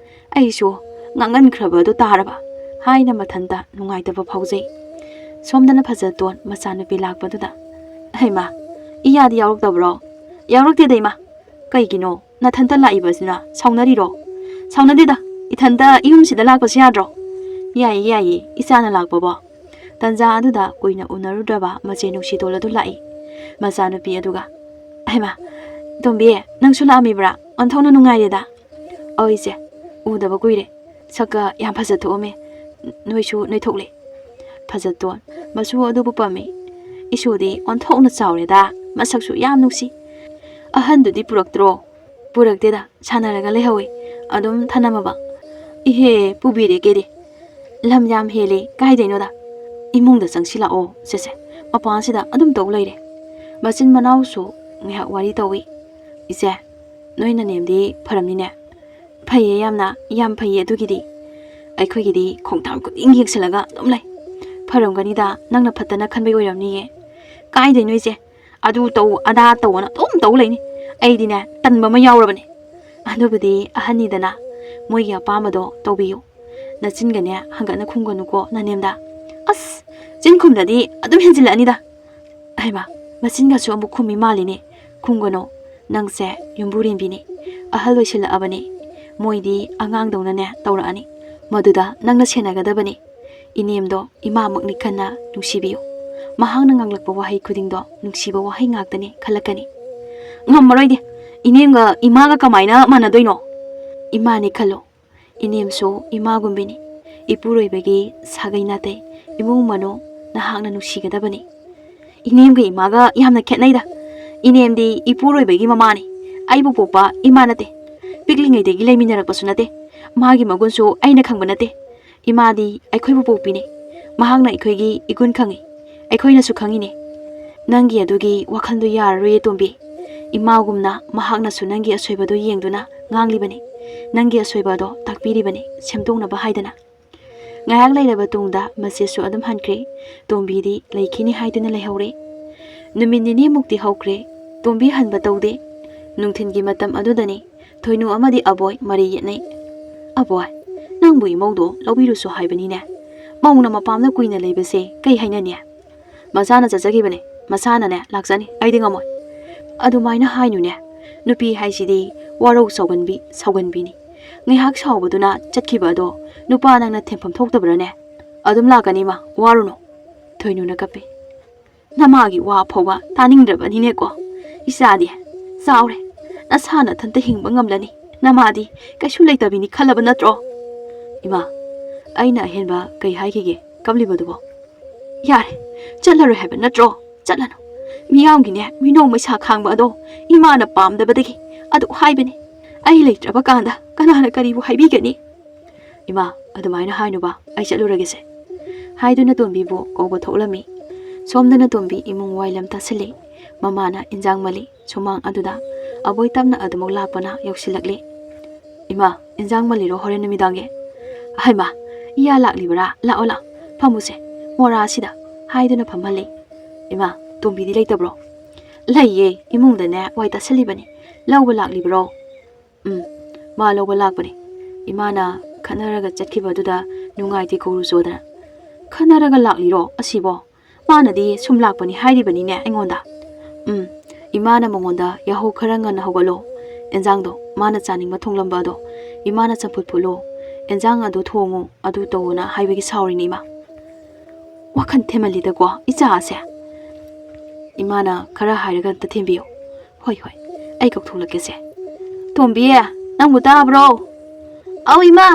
ꯑꯩꯁꯨ ꯉꯥꯡꯍꯟꯈ꯭ꯔꯕꯗꯣ ꯇꯥꯔꯕ" ꯍꯥꯏꯅ ꯃꯊꯟꯇ ꯅꯨꯡꯉꯥꯏꯇꯕ ꯐꯥꯎꯖꯩ꯫ ꯁꯣꯝꯗꯅ ꯐꯖꯇꯣꯟ ꯃꯆꯥꯅꯨꯄꯤ ꯂꯥꯛꯄꯗꯨꯗ, "ꯍꯩꯃꯥ, ꯏꯌꯥꯗꯤ ꯌꯥꯎꯔꯛꯇꯕ꯭ꯔꯣ?" "ꯌꯥꯎꯔꯛꯇꯦꯗ ꯏꯃꯥ꯫ ꯀꯩꯒꯤꯅꯣ? ꯅꯊꯟꯇ ꯂꯥꯛꯏꯕꯁꯤꯅ ꯁꯥꯎꯅꯔꯤꯔꯣ?" "ꯁꯥꯎꯅꯗꯦꯗ, ꯏꯊꯟꯇ ꯌꯨꯝꯁꯤꯗ ꯂꯥꯛꯄꯁꯨ ꯌꯥꯗ꯭ꯔꯣ?" "ꯌꯥꯏꯌꯦ ꯌꯥꯏꯌꯦ, ꯏꯆꯥꯅ ꯂꯥꯛꯄꯕꯣ?" ꯇꯟꯖꯥ ꯑꯗꯨꯗ ꯀꯨꯏꯅ ꯎꯅꯔꯨꯗ꯭ꯔꯕ ꯃꯆꯦ ꯅꯨꯡꯁꯤꯇꯣꯜ ꯑꯗꯨ ꯂꯥꯛꯏ꯫ ꯃꯆꯥꯅꯨꯄꯤ ꯑꯗꯨꯒ, "ꯍꯩꯃꯥ, ꯇꯣꯝꯕꯤ, ꯅꯪꯁꯨ ꯂꯥꯛꯑꯝꯃꯤꯕ꯭ꯔꯥ? ꯑꯣꯟꯊꯣꯛꯅ ꯅꯨꯡꯉꯥꯏꯔꯦꯗ꯫" "ꯑꯧ ꯏꯆꯦ, ꯎꯗꯕ ꯀꯨꯏꯔꯦ꯫ ꯁꯛꯀ ꯌꯥꯝ ꯐꯖꯊꯣꯛꯑꯝꯃꯦ꯫ ꯅꯣꯏꯁꯨ ꯅꯣꯏꯊꯣꯛꯂꯦ꯫" ꯐꯖꯇꯣꯟ ꯃꯆꯨ ꯑꯗꯨꯕꯨ ꯄꯥꯝꯃꯤ꯫ "ꯏꯁꯨꯗꯤ ꯑꯣꯟꯊꯣꯛꯅ ꯆꯥꯎꯔꯦꯗ, ꯃꯁꯛꯁꯨ ꯌꯥꯝ ꯅꯨꯡꯁꯤ꯫" "ꯑꯍꯟꯗꯨꯗꯤ ꯄꯨꯔꯛꯇ꯭ꯔꯣ?" "ꯄꯨꯔꯛꯇꯦꯗ, ꯁꯥꯟꯅꯔꯒ ꯂꯩꯍꯧꯋꯤ ꯑꯗꯨꯝ ꯊꯅꯝꯃꯕ꯫" "ꯏꯍꯦ, ꯄꯨꯕꯤꯔꯦ ꯀꯦꯗꯤ꯫ ꯂꯝ ꯌꯥꯝ ꯍꯦꯜꯂꯦ, ꯀꯥꯏꯗꯩꯅꯣꯗ?" "ꯏꯃꯨꯡꯗ ꯆꯪꯁꯤꯜꯂꯛꯑꯣ ꯁꯦꯁꯦ, ꯃꯄꯥꯟꯁꯤꯗ ꯑꯗꯨꯝ ꯇꯧ ꯂꯩꯔꯦ꯫" ꯃꯆꯤꯟ ꯃꯅꯥꯎꯁꯨ ꯉꯥꯏꯍꯥꯛ ꯋꯥꯔꯤ ꯇꯧꯏ꯫ "ꯏꯆꯦ, ꯅꯣꯏ ꯅꯅꯦꯝꯗꯤ ꯐꯔꯝꯅꯤꯅꯦ?" "ꯐꯩꯌꯦ, ꯌꯥꯝꯅ ꯌꯥꯝ ꯐꯩꯌꯦ꯫ ꯑꯗꯨꯒꯤꯗꯤ ꯑꯩꯈꯣꯏꯒꯤꯗꯤ ꯈꯣꯡꯊꯥꯡ ꯈꯨꯗꯤꯡ ꯌꯦꯡꯁꯤꯜꯂꯒ ꯑꯗꯨꯝ ꯂꯩ꯫ ꯐꯔꯝꯒꯅꯤꯗ, ꯅꯪꯅ ꯐꯠꯇꯅ ꯈꯟꯕꯩ ꯑꯣꯏꯔꯝꯅꯤꯌꯦ꯫" "ꯀꯥꯏꯗꯩꯅꯣ ꯏꯆꯦ, ꯑꯗꯨ ꯇꯧ ꯑꯗꯥ ꯇꯧꯑꯅ ꯑꯗꯨꯝ ꯇꯧ ꯂꯩꯅꯤ꯫ ꯑꯩꯗꯤꯅꯦ, ꯇꯟꯕ ꯑꯃ ꯌꯥꯎꯔꯕꯅꯦ꯫" "ꯑꯗꯨꯕꯨꯗꯤ ꯑꯍꯟꯅꯤꯗꯅ, ꯃꯣꯏꯒꯤ ꯑꯄꯥꯝꯕꯗꯣ ꯇꯧꯕꯤꯌꯨ꯫ ꯅꯆꯤꯟꯒꯅꯦ ꯍꯪꯒꯠꯅ ꯈꯨꯝꯒꯅꯨꯀꯣ ꯅꯅꯦꯝꯗ꯫" "ꯑꯁ, ꯆꯤꯟ ꯈꯨꯝꯗꯗꯤ ꯑꯗꯨꯝ ꯍꯦꯟꯖꯤꯜꯂꯛꯑꯅꯤꯗ꯫" "ꯍꯩꯃꯥ, ꯃꯆꯤꯟꯒꯁꯨ ꯑꯃꯨꯛ ꯈꯨꯝꯃꯤ ꯃꯥꯜꯂꯤꯅꯦ꯫" "ꯈꯨꯝꯒꯅꯣ, ꯅꯪꯁꯦ ꯌꯨꯝꯕꯨꯔꯦꯝꯕꯤꯅꯤ꯫ ꯑꯍꯜ ꯑꯣꯏꯁꯤꯜꯂꯛꯑꯕꯅꯤ꯫ ꯃꯣꯏꯗꯤ ꯑꯉꯥꯡꯗꯧꯅꯅꯦ ꯇꯧꯔꯛꯑꯅꯤ꯫ ꯃꯗꯨꯗ ꯅꯪꯅ ꯁꯦꯟꯅꯒꯗꯕꯅꯤ꯫ ꯏꯅꯦꯝꯗꯣ ꯏꯃꯥꯃꯛꯅꯤ ꯈꯟꯅ ꯅꯨꯡꯁꯤꯕꯤꯌꯨ꯫ ꯃꯍꯥꯛꯅ ꯉꯥꯡꯂꯛꯄ ꯋꯥꯍꯩ ꯈꯨꯗꯤꯡꯗꯣ ꯅꯨꯡꯁꯤꯕ ꯋꯥꯍꯩ ꯉꯥꯛꯇꯅꯤ ꯈꯜꯂꯛꯀꯅꯤ꯫" "ꯉꯝꯃꯔꯣꯏꯗꯦ, ꯏꯅꯦꯝꯒ ꯏꯃꯥꯒ ꯀꯃꯥꯏꯅ ꯃꯥꯟꯅꯗꯣꯏꯅꯣ?" "ꯏꯃꯥꯅꯤ ꯈꯜꯂꯣ, ꯏꯅꯦꯝꯁꯨ ꯏꯃꯥꯒꯨꯝꯕꯤꯅꯤ꯫ ꯏꯄꯨꯔꯣꯏꯕꯒꯤ ꯁꯥꯒꯩ ꯅꯥꯇꯩ, ꯏꯃꯨꯡ ꯃꯅꯨꯡ ꯅꯍꯥꯛꯅ ꯅꯨꯡꯁꯤꯒꯗꯕꯅꯤ꯫" "ꯏꯅꯦꯝꯒ ꯏꯃꯥꯒ ꯌꯥꯝꯅ ꯈꯦꯠꯅꯩꯗ꯫ ꯏꯅꯦꯝꯗꯤ ꯏꯄꯨꯔꯣꯏꯕꯒꯤ ꯃꯃꯥꯅꯤ꯫ ꯑꯩꯕꯨ ꯄꯣꯛꯄ ꯏꯃꯥ ꯅꯠꯇꯦ꯫ ꯄꯤꯛꯂꯤꯉꯩꯗꯒꯤ ꯂꯩꯃꯤꯟꯅꯔꯛꯄꯁꯨ ꯅꯠꯇꯦ꯫ ꯃꯥꯒꯤ ꯃꯒꯨꯟꯁꯨ ꯑꯩꯅ ꯈꯪꯕ ꯅꯠꯇꯦ꯫ ꯏꯃꯥꯗꯤ ꯑꯩꯈꯣꯏꯕꯨ ꯄꯣꯛꯄꯤꯅꯤ꯫ ꯃꯍꯥꯛꯅ ꯑꯩꯈꯣꯏꯒꯤ ꯏꯒꯨꯟ ꯈꯪꯏ꯫ ꯑꯩꯈꯣꯏꯅꯁꯨ ꯈꯪꯏꯅꯦ꯫ ꯅꯪꯒꯤ ꯑꯗꯨꯒꯤ ꯋꯥꯈꯜꯗꯨ ꯌꯥꯔꯔꯣꯏꯌꯦ ꯇꯣꯝꯕꯤ꯫ ꯏꯃꯥꯒꯨꯝꯅ ꯃꯍꯥꯛꯅꯁꯨ ꯅꯪꯒꯤ ꯑꯁꯣꯏꯕꯗꯨ ꯌꯦꯡꯗꯨꯅ ꯉꯥꯡꯂꯤꯕꯅꯤ꯫ ꯅꯪꯒꯤ ꯑꯁꯣꯏꯕ ꯑꯗꯣ ꯇꯥꯛꯄꯤꯔꯤꯕꯅꯤ, ꯁꯦꯝꯗꯣꯛꯅꯕ ꯍꯥꯏꯗꯅ꯫" ꯉꯥꯏꯍꯥꯛ ꯂꯩꯔꯕ ꯇꯨꯡꯗ ꯃꯆꯦꯁꯨ ꯑꯗꯨꯝ ꯍꯟꯈ꯭ꯔꯦ꯫ ꯇꯣꯝꯕꯤꯗꯤ ꯂꯩꯈꯤꯅꯤ ꯍꯥꯏꯗꯨꯅ ꯂꯩꯍꯧꯔꯦ꯫ ꯅꯨꯃꯤꯠ ꯅꯤꯅꯤꯃꯨꯛꯇꯤ ꯍꯧꯈ꯭ꯔꯦ꯫ ꯇꯣꯝꯕꯤ ꯍꯟꯕ ꯇꯧꯗꯦ꯫ ꯅꯨꯡꯊꯤꯜꯒꯤ ꯃꯇꯝ ꯑꯗꯨꯗꯅꯤ ꯊꯣꯏꯅꯨ ꯑꯃꯗꯤ ꯑꯕꯣꯏ ꯃꯔꯩ ꯌꯦꯠꯅꯩ꯫ "ꯑꯕꯣꯏ, ꯅꯪꯕꯨ ꯏꯃꯧꯗꯣ ꯂꯧꯕꯤꯔꯨꯁꯨ ꯍꯥꯏꯕꯅꯤꯅꯦ꯫ ꯃꯧꯅ ꯃꯄꯥꯝꯗ ꯀꯨꯏꯅ ꯂꯩꯕꯁꯦ ꯀꯩ ꯍꯥꯏꯅꯅꯤ? ꯃꯆꯥꯅ ꯆꯠꯆꯈꯤꯕꯅꯦ, ꯃꯁꯥꯅꯅꯦ ꯂꯥꯛꯆꯅꯤ, ꯑꯩꯗꯤ ꯉꯝꯃꯣꯏ꯫" "ꯑꯗꯨꯃꯥꯏꯅ ꯍꯥꯏꯅꯨꯅꯦ꯫ ꯅꯨꯄꯤ ꯍꯥꯏꯁꯤꯗꯤ ꯋꯥꯔꯧ ꯁꯧꯒꯟꯕꯤ, ꯁꯧꯒꯟꯕꯤꯅꯤ꯫ ꯉꯥꯏꯍꯥꯛ ꯁꯥꯎꯕꯗꯨꯅ ꯆꯠꯈꯤꯕ ꯑꯗꯣ ꯅꯨꯄꯥ ꯅꯪꯅ ꯊꯦꯝꯐꯝ ꯊꯣꯛꯇꯕ꯭ꯔꯥꯅꯦ?" "ꯑꯗꯨꯝ ꯂꯥꯛꯀꯅꯤ ꯏꯃꯥ, ꯋꯥꯔꯨꯅꯨ꯫" ꯊꯣꯏꯅꯨꯅ ꯀꯞꯄꯤ꯫ "ꯅꯃꯥꯒꯤ ꯋꯥ ꯐꯥꯎꯕ ꯇꯥꯅꯤꯡꯗ꯭ꯔꯕꯅꯤꯅꯦꯀꯣ꯫ ꯏꯆꯥꯗꯤ ꯆꯥꯎꯔꯦ, ꯅꯁꯥ ꯅꯊꯟꯇ ꯍꯤꯡꯕ ꯉꯝꯂꯅꯤ꯫ ꯅꯃꯥꯗꯤ ꯀꯩꯁꯨ ꯂꯩꯇꯕꯤꯅꯤ ꯈꯜꯂꯕ ꯅꯠꯇ꯭ꯔꯣ?" "ꯏꯃꯥ, ꯑꯩꯅ ꯑꯍꯦꯟꯕ ꯀꯩ ꯍꯥꯏꯈꯤꯒꯦ? ꯀꯞꯂꯤꯕꯗꯨꯕꯣ?" "ꯌꯥꯔꯦ, ꯆꯠꯂꯔꯣꯏ ꯍꯥꯏꯕ ꯅꯠꯇ꯭ꯔꯣ? ꯆꯠꯂꯅꯨ꯫ ꯃꯤꯌꯥꯝꯒꯤꯅꯦ, ꯃꯤꯅꯣꯛ ꯃꯩꯁꯥ ꯈꯥꯡꯕ ꯑꯗꯣ ꯏꯃꯥꯅ ꯄꯥꯝꯗꯕꯗꯒꯤ ꯑꯗꯨ ꯍꯥꯏꯕꯅꯤ꯫ ꯑꯩ ꯂꯩꯇ꯭ꯔꯕ ꯀꯥꯟꯗ ꯀꯅꯥꯅ ꯀꯔꯤꯕꯨ ꯍꯥꯏꯕꯤꯒꯅꯤ?" "ꯏꯃꯥ, ꯑꯗꯨꯃꯥꯏꯅ ꯍꯥꯏꯅꯨꯕ, ꯑꯩ ꯆꯠꯂꯨꯔꯒꯦꯁꯦ꯫" ꯍꯥꯏꯗꯨꯅ ꯇꯣꯝꯕꯤꯕꯨ ꯀꯧꯕ ꯊꯣꯛꯂꯝꯃꯤ꯫ ꯁꯣꯝꯗꯅ ꯇꯣꯝꯕꯤ ꯏꯃꯨꯡ ꯋꯥꯏ ꯂꯝ ꯇꯥꯁꯤꯜꯂꯤ꯫ ꯃꯃꯥꯅ ꯏꯟꯖꯥꯡ ꯃꯜꯂꯤ꯫ ꯁꯨꯃꯥꯡ ꯑꯗꯨꯗ ꯑꯕꯣꯏ ꯇꯞꯅ ꯑꯗꯨꯃꯛ ꯂꯥꯛꯄꯅ ꯌꯧꯁꯤꯜꯂꯛꯂꯦ꯫ "ꯏꯃꯥ, ꯏꯟꯖꯥꯡ ꯃꯜꯂꯤꯔꯣ ꯍꯣꯔꯦꯟ ꯅꯨꯃꯤꯗꯥꯡꯒꯤ?" "ꯍꯩꯃꯥ, ꯏꯌꯥ ꯂꯥꯛꯂꯤꯕꯔꯥ? ꯂꯥꯛꯑꯣ, ꯂꯥꯛꯑꯣ, ꯐꯝꯃꯨꯁꯦ, ꯃꯣꯔꯥꯁꯤꯗ", ꯍꯥꯏꯗꯨꯅ ꯐꯝꯍꯜꯂꯤ꯫ "ꯏꯃꯥ, ꯇꯣꯝꯕꯤꯗꯤ ꯂꯩꯇꯕ꯭ꯔꯣ?" "ꯂꯩꯌꯦ, ꯏꯃꯨꯡꯗꯅꯦ ꯋꯥꯏ ꯇꯥꯁꯤꯜꯂꯤꯕꯅꯤ꯫ ꯂꯧꯕ ꯂꯥꯛꯂꯤꯕ꯭ꯔꯣ?" "ꯎꯝ, ꯃꯥ ꯂꯧꯕ ꯂꯥꯛꯄꯅꯤ꯫ ꯏꯃꯥꯅ ꯈꯠꯅꯔꯒ ꯆꯠꯈꯤꯕꯗꯨꯗ ꯅꯨꯡꯉꯥꯏꯇꯦ ꯀꯧꯔꯨꯆꯣꯗꯅ꯫" "ꯈꯠꯅꯔꯒ ꯂꯥꯛꯂꯤꯔꯣ ꯑꯁꯤꯕꯣ? ꯃꯥꯅꯗꯤ ꯁꯨꯝ ꯂꯥꯛꯄꯅꯤ ꯍꯥꯏꯔꯤꯕꯅꯤꯅꯦ ꯑꯩꯉꯣꯟꯗ꯫" "ꯎꯝ, ꯏꯃꯥꯅ ꯃꯉꯣꯟꯗ ꯌꯥꯍꯧ ꯈꯔ ꯉꯟꯅ ꯍꯧꯒꯠꯂꯣ, ꯑꯦꯟꯖꯥꯡꯗꯣ ꯃꯥꯅ ꯆꯥꯅꯤꯡꯕ ꯊꯣꯡꯂꯝꯕ ꯑꯗꯣ ꯏꯃꯥꯅ ꯆꯝꯐꯨꯠ ꯐꯨꯠꯂꯣ, ꯑꯦꯟꯖꯥꯡ ꯑꯗꯨ ꯊꯣꯡꯉꯨ, ꯑꯗꯨ ꯇꯧꯋꯣꯅ ꯍꯥꯏꯕꯒꯤ ꯁꯥꯎꯔꯤꯅꯤ ꯏꯃꯥ꯫" "ꯋꯥꯈꯜ ꯊꯦꯝꯃꯜꯂꯤꯗꯀꯣ ꯏꯆꯥꯁꯦ꯫" "ꯏꯃꯥꯅ ꯈꯔ ꯍꯥꯏꯔꯒ ꯑꯝꯇ ꯊꯦꯝꯕꯤꯌꯨ꯫" "ꯍꯣꯏ, ꯍꯣꯏ, ꯑꯩ ꯀꯧꯊꯣꯛꯂꯛꯀꯦꯁꯦ꯫ ꯇꯣꯝꯕꯤ, ꯅꯪꯕꯨ ꯇꯥꯕ꯭ꯔꯣ?" "ꯑꯧ ꯏꯃꯥ!"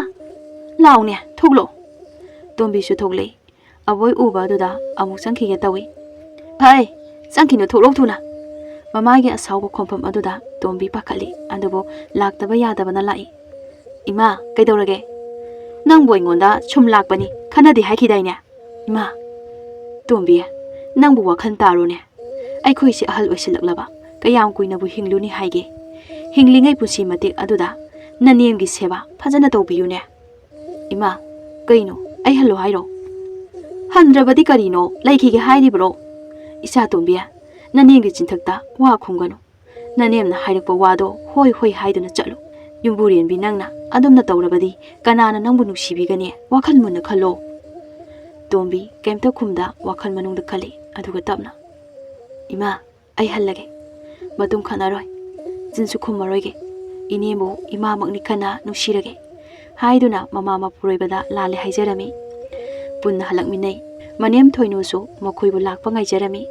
"ꯂꯥꯎꯅꯦ, ꯊꯣꯛꯂꯛꯑꯣ꯫" ꯇꯣꯝꯕꯤꯁꯨ ꯊꯣꯛꯂꯛꯏ꯫ ꯑꯕꯣꯏ ꯎꯕ ꯑꯗꯨꯗ ꯑꯃꯨꯛ ꯆꯪꯈꯤꯒꯦ ꯇꯧꯏ꯫ "ꯍꯩ, ꯆꯪꯈꯤꯅꯨ, ꯊꯣꯛꯂꯛꯑꯣ ꯊꯨꯅ꯫" ꯃꯃꯥꯒꯤ ꯑꯁꯥꯎꯕ ꯈꯣꯝꯐꯝ ꯑꯗꯨꯗ ꯇꯣꯝꯕꯤ ꯄꯥꯈꯠꯂꯤ, ꯑꯗꯨꯕꯨ ꯂꯥꯛꯇꯕ ꯌꯥꯗꯕꯅ ꯂꯥꯛꯏ꯫ "ꯏꯃꯥ, ꯀꯩꯗꯧꯔꯒꯦ? ꯅꯪꯕꯨ ꯑꯩꯉꯣꯟꯗ ꯁꯨꯝ ꯂꯥꯛꯄꯅꯤ ꯈꯟꯅꯗꯦ ꯍꯥꯏꯈꯤꯗꯥꯏꯅꯦ?" "ꯏꯃꯥ!" "ꯇꯣꯝꯕꯤ, ꯅꯪꯕꯨ ꯋꯥꯈꯜ ꯇꯥꯔꯣꯅꯦ꯫ ꯑꯩꯈꯣꯏꯁꯦ ꯑꯍꯜ ꯑꯣꯏꯁꯤꯜꯂꯛꯂꯕ ꯀꯌꯥꯝ ꯀꯨꯏꯅꯕꯨ ꯍꯤꯡꯂꯨꯅꯤ ꯍꯥꯏꯒꯦ? ꯍꯤꯡꯂꯤꯉꯩ ꯄꯨꯟꯁꯤ ꯃꯇꯦꯛ ꯑꯗꯨꯗ ꯅꯅꯦꯝꯒꯤ ꯁꯦꯕꯥ ꯐꯖꯅ ꯇꯧꯕꯤꯌꯨꯅꯦ꯫" "ꯏꯃꯥ, ꯀꯩꯅꯣ? ꯑꯩ ꯍꯜꯂꯣ ꯍꯥꯏꯔꯣ?" "ꯍꯟꯗ꯭ꯔꯕꯗꯤ ꯀꯔꯤꯅꯣ? ꯂꯩꯈꯤꯒꯦ ꯍꯥꯏꯔꯤꯕ꯭ꯔꯣ?" "ꯏꯆꯥ ꯇꯣꯝꯕꯤ, ꯅꯅꯦꯝꯒꯤ ꯆꯤꯟꯊꯛꯇ ꯋꯥ ꯈꯨꯝꯒꯅꯨ꯫ ꯅꯅꯦꯝꯅ ꯍꯥꯏꯔꯛꯄ ꯋꯥꯗꯣ ꯍꯣꯏ ꯍꯣꯏ ꯍꯥꯏꯗꯨꯅ ꯆꯠꯂꯨ꯫ ꯌꯨꯝꯕꯨꯔꯦꯟꯕꯤ, ꯅꯪꯅ ꯑꯗꯨꯝꯅ ꯇꯧꯔꯕꯗꯤ ꯀꯅꯥꯅ ꯅꯪꯕꯨ ꯅꯨꯡꯁꯤꯕꯤꯒꯅꯤ? ꯋꯥꯈꯜ ꯃꯨꯟꯅ ꯈꯜꯂꯣ꯫ ꯇꯣꯝꯕꯤ ꯀꯩꯝꯇ ꯈꯨꯝꯗ ꯋꯥꯈꯜ ꯃꯅꯨꯡꯗ ꯈꯜꯂꯤ꯫ ꯑꯗꯨꯒ ꯇꯞꯅ, "ꯏꯃꯥ, ꯑꯩ ꯍꯜꯂꯒꯦ꯫ ꯃꯇꯨꯡ ꯈꯠꯅꯔꯣꯏ꯫ ꯆꯤꯟꯁꯨ ꯈꯨꯝꯃꯔꯣꯏꯒꯦ꯫ ꯏꯅꯦꯕꯨ ꯏꯃꯥꯃꯛꯅꯤ ꯈꯟꯅ ꯅꯨꯡꯁꯤꯔꯒꯦ" ꯍꯥꯏꯗꯨꯅ ꯃꯃꯥ ꯃꯄꯨꯔꯣꯏꯕꯗ ꯂꯥꯜꯂꯦ ꯍꯥꯏꯖꯔꯝꯃꯤ꯫ ꯄꯨꯟꯅ ꯍꯜꯂꯛꯃꯤꯟꯅꯩ꯫ ꯃꯅꯦꯝ ꯊꯣꯏꯅꯨꯁꯨ ꯃꯈꯣꯏꯕꯨ ꯂꯥꯛꯄ ꯉꯥꯏꯖꯔꯝꯃꯤ꯫